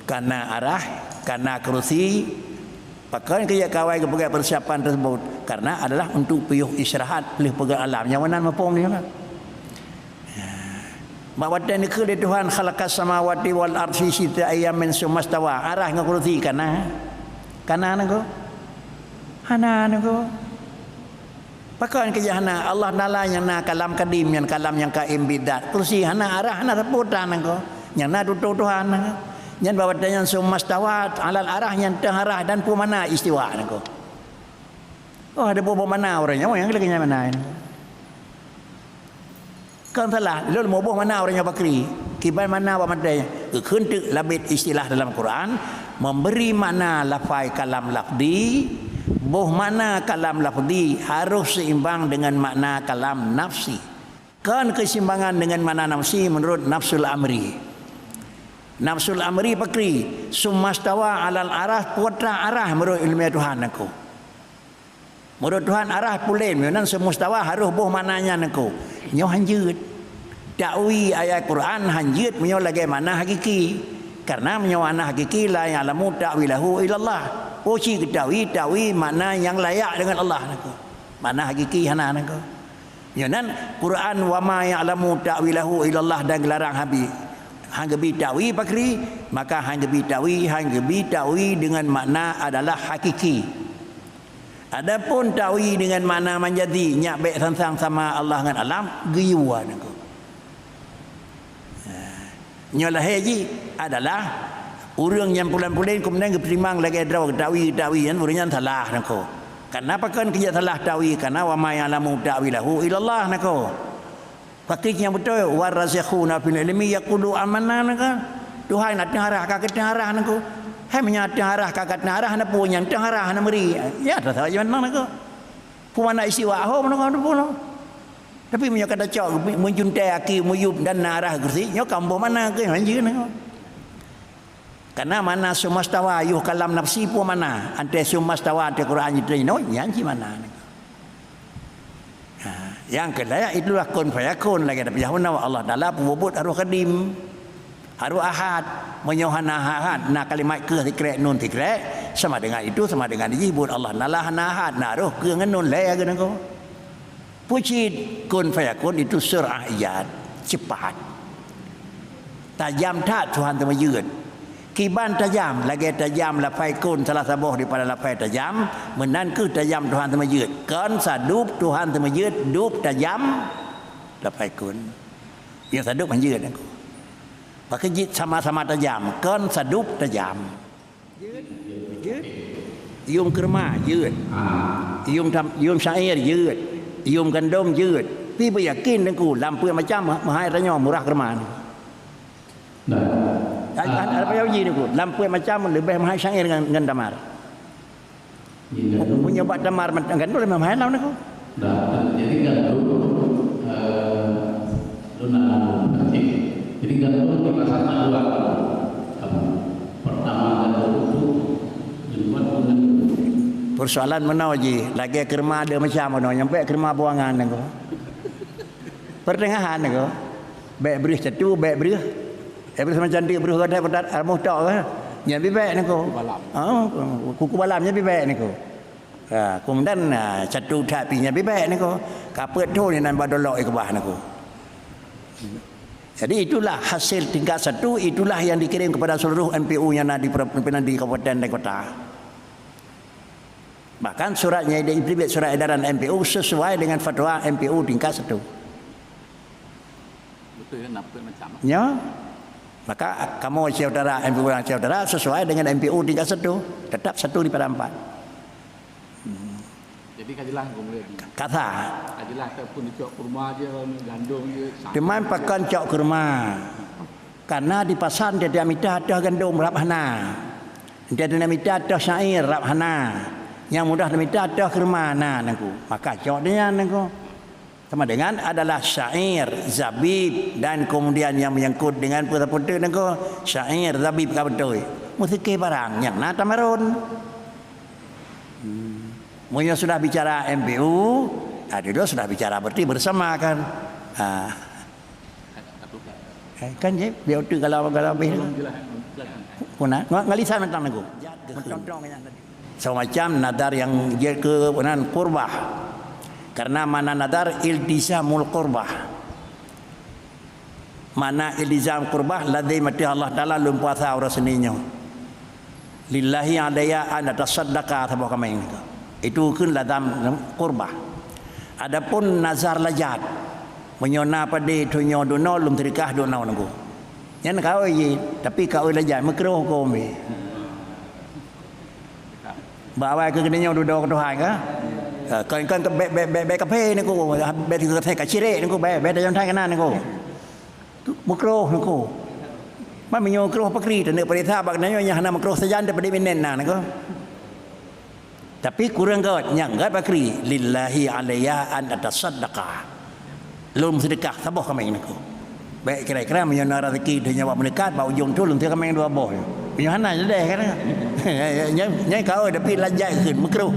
Kana arah, kana kursi, pakon keu jak kawai geupeugah persiapan tersebut? Karena adalah untuk piôh istirahat lheueh peugah alam. Nyang meunan muphom nyoe kan? Bak watée neukheun lé Tuhan, "Khalaqas samawati wal ardh fi sittati ayyamin tsumastawa." Arah ngon kursi kana? Kana nangku? Hana nangku. Pakon keu jih hana? Allah Taala nyang na kalam kadim, nyang kalam nyang kaim bidzat. Kursi hana arah, hana sapeue tan nangku. Nyang na tutoe Tuhan nangku. Nyan bak watée nyan tsumastawa alal arah, nyan teuh arah dan peue makna istiwa nangku. Oh, ada boh-boh makna ureuëng nyan, nyang lagée nyan makna nyan. Kon salah, lôn muboh makna ureuëng nyoe bakri. Kiban makna bak maté. Geukheun teuk labit istilah dalam Quran, memberi makna lafai kalam lafzi, boh makna kalam lafzi harus seimbang dengan makna kalam nafsi. Kon keuseimbangan dengan makna nafsi menurut nafsul amri. Nafsul amri bakri, tsumastawa alal arah, putra arah menurut ilmu Tuhan aku. Meunurot Tuhan arah pulen, meunan tsumastawa harôh boh makna nyan nangku. Nyoe han jeuet. Takwil ayat Quran han jeuet meunyoe lagée makna hakiki. Karena meunyoe makna hakiki la ya'lamu ta'wilahu illallah. Oh, ci geutakwil, takwil makna nyang layak deungon Allah nangku. Makna hakiki hana nangku. Nyoe nan Quran wa ma ya'lamu ta'wilahu illallah dan geularang habi. Han geubi takwil pakri, maka han geubi takwil, han geubi takwil deungon makna adalah hakiki. Adapun takwil deungon makna manjazi, nyak bék sang-sang sama Allah ngon alam, geuyue nangku. Nyoe lahé jih adalah ureuëng nyang pulan-pulen keumudian geupeutimang lagée droe takwil-takwil nyan, ureuëng nyan salah nangku. Karena pakon keu jih salah takwil, karena wa ma ya'lamu ta'wilahu illallah nangku. Pakri nyang beutôi, "Warasikhuna fil ilmi yaqulu amanna," nangku. Tuhan na teuharah ka ka teuharah nangku. Hai meunyoe teuharah ka ka teuharah, na peue nyang teuharah na meuri. Ya, rasa jaman nang nangku. Peue makna istiwa ho meunangku na peue nangku. Tapi meunyoe ka tacok meujuntai aki meuyueb dan na arah geursik, nyoe ka boh mana keuh hanjeut nyoe. Karena mana seumastawa yuh kalam nafsi pun mana, antée seumastawa antée Quran jiteunoe, nyan cit mana. Ha, nyang keulhèe itulah kun fayakun lagée tapeugah Allah Taala peubuet harôh kadim. Harôh ahad, meunyoe hana ahad, na kalimat keuh sikrek nun sikrek, sama dengan itu, sama dengan jih buet Allah Taala hana ahad, na roh keuh ngon nun lé geuneuk. Pucit kun fayakun itu surah ijad, cepat. Tajam that Tuhan teumeujeuet. Kiban tajam, lagée tajam lafai kun salah saboh daripada lafai tajam, meunan keuh tajam Tuhan teumeujeuet. Kon sadub Tuhan teumeujeuet, dub tajam lafai kun. Nyang sadub hanjeut aku. Pakon jeuet sama-sama tajam, kon sadub tajam. Jeuet. Jeuet. Yuem keurma, jeuet. Yuem tam-, yuem syair, jeuet. Yuem gandom, jeuet. Pi beuyakin Teungku, lam peuet macam meuhai tanyoe murah keurma. Nah. Ada, ada apa uji Teungku? Lam peuet macam leubeh meuhai syair ngon, ngon tamar. Iya. Meunyoe bak tamar mantong gandom leubeh meuhai lam Teungku. Nah, jadi gandom, eh, lôn na gandom, jadi gandom di pasar na dua. Pertama gandom itu, kedua gandom. Persoalan meunoe jih, lagée keurma dua macam meunoe, nyang bék keurma buangan Teungku. Pertengahan Teungku. Bék breuh catu, bék breuh. Eh, breuh sama cantik, breuh gadai, petat, armoh tok ke. Nyan bibék Teungku. Kuku balam. Ha, kuku balam nyan bibék Teungku. Ha, kemudian, ha, catu that pih nyan bibék Teungku. Kapeuet tu ni nan badolok ikeubah Teungku. Jadi itulah hasil tingkat satu, itulah yang dikirim kepada seluruh M P U yang ada di pro-, di kabupaten dan kota. Bahkan surat nyang dibri surat edaran M P U sesuai dengan fatwa M P U tingkat satu. Betul ya, nak macam. Ya. Maka kamoe Aceh Utara, M P U Aceh Utara sesuai dengan M P U tingkat satu. Tetap satu daripada empat. Hmm. Jadi ka jelas Teungku mulai di. Kata. Ka jelas tak pun dicok kurma je, gandum je. Teuma pakon cok kurma. Karena di pasar dia, dia mita ateueh gandum rab hana. Dia, dia mita ateueh syair rab hana. Yang mudah dia mita ateueh kurma na Teungku. Maka cok dia Teungku. Sama dengan adalah syair, zabib dan kemudian yang menyangkut dengan peuta-peuta Teungku. Syair, zabib ka beutôi. Meusiké barang nyang na tamarun. Hmm. Meunyoe sudah bicara M P U, ha, dulu sudah bicara berarti bersama kan. Ha. Eh, kan je, biar utuk kalau, kalau habis. Kuna, nga-, ngalisan mantong Teungku. Sama macam nadar yang je ke nan qurbah. Karena mana nadar iltizamul qurbah. Makna iltizam qurbah, lazim ateueh Allah Taala lôn puasa uroe Senin nyoe. Lillahi alayya an atasaddaqa saboh kaméng. Itu kheun lazam qurbah. Adapun nazar lajat, meunyoe na padé tunyok dunoe lôn teudeukah dunoe Teungku. Nyan kawé jih, tapi kawé lajat, meukroh huköm jih. Bak awai keu geutanyoe dudoe keu Tuhan ka? Kon, kon, bék, bék, bék, bék kaphé Teungku, bék ka cirek Teungku, bék, bék tajam that keunan Teungku. Meukroh Teungku. Man meunyoe meukroh pakri, taneuk peuriksa bak geutanyoe nyang hana meukroh sajan daripada minen na Teungku. Tapi kureueng gét, nyang gét pakri, lillahi alayya an atasaddaqa. Lôn meuseudeukah saboh kaméng Teungku. Bék kira-kira meunyoe na rezeki donya bak meuneukat, bak ujong tu lôn teuh kaméng dua boh. Meunyoe hana jadeh kan. Nyan, nyan kawé tapi lajai kheun meukroh.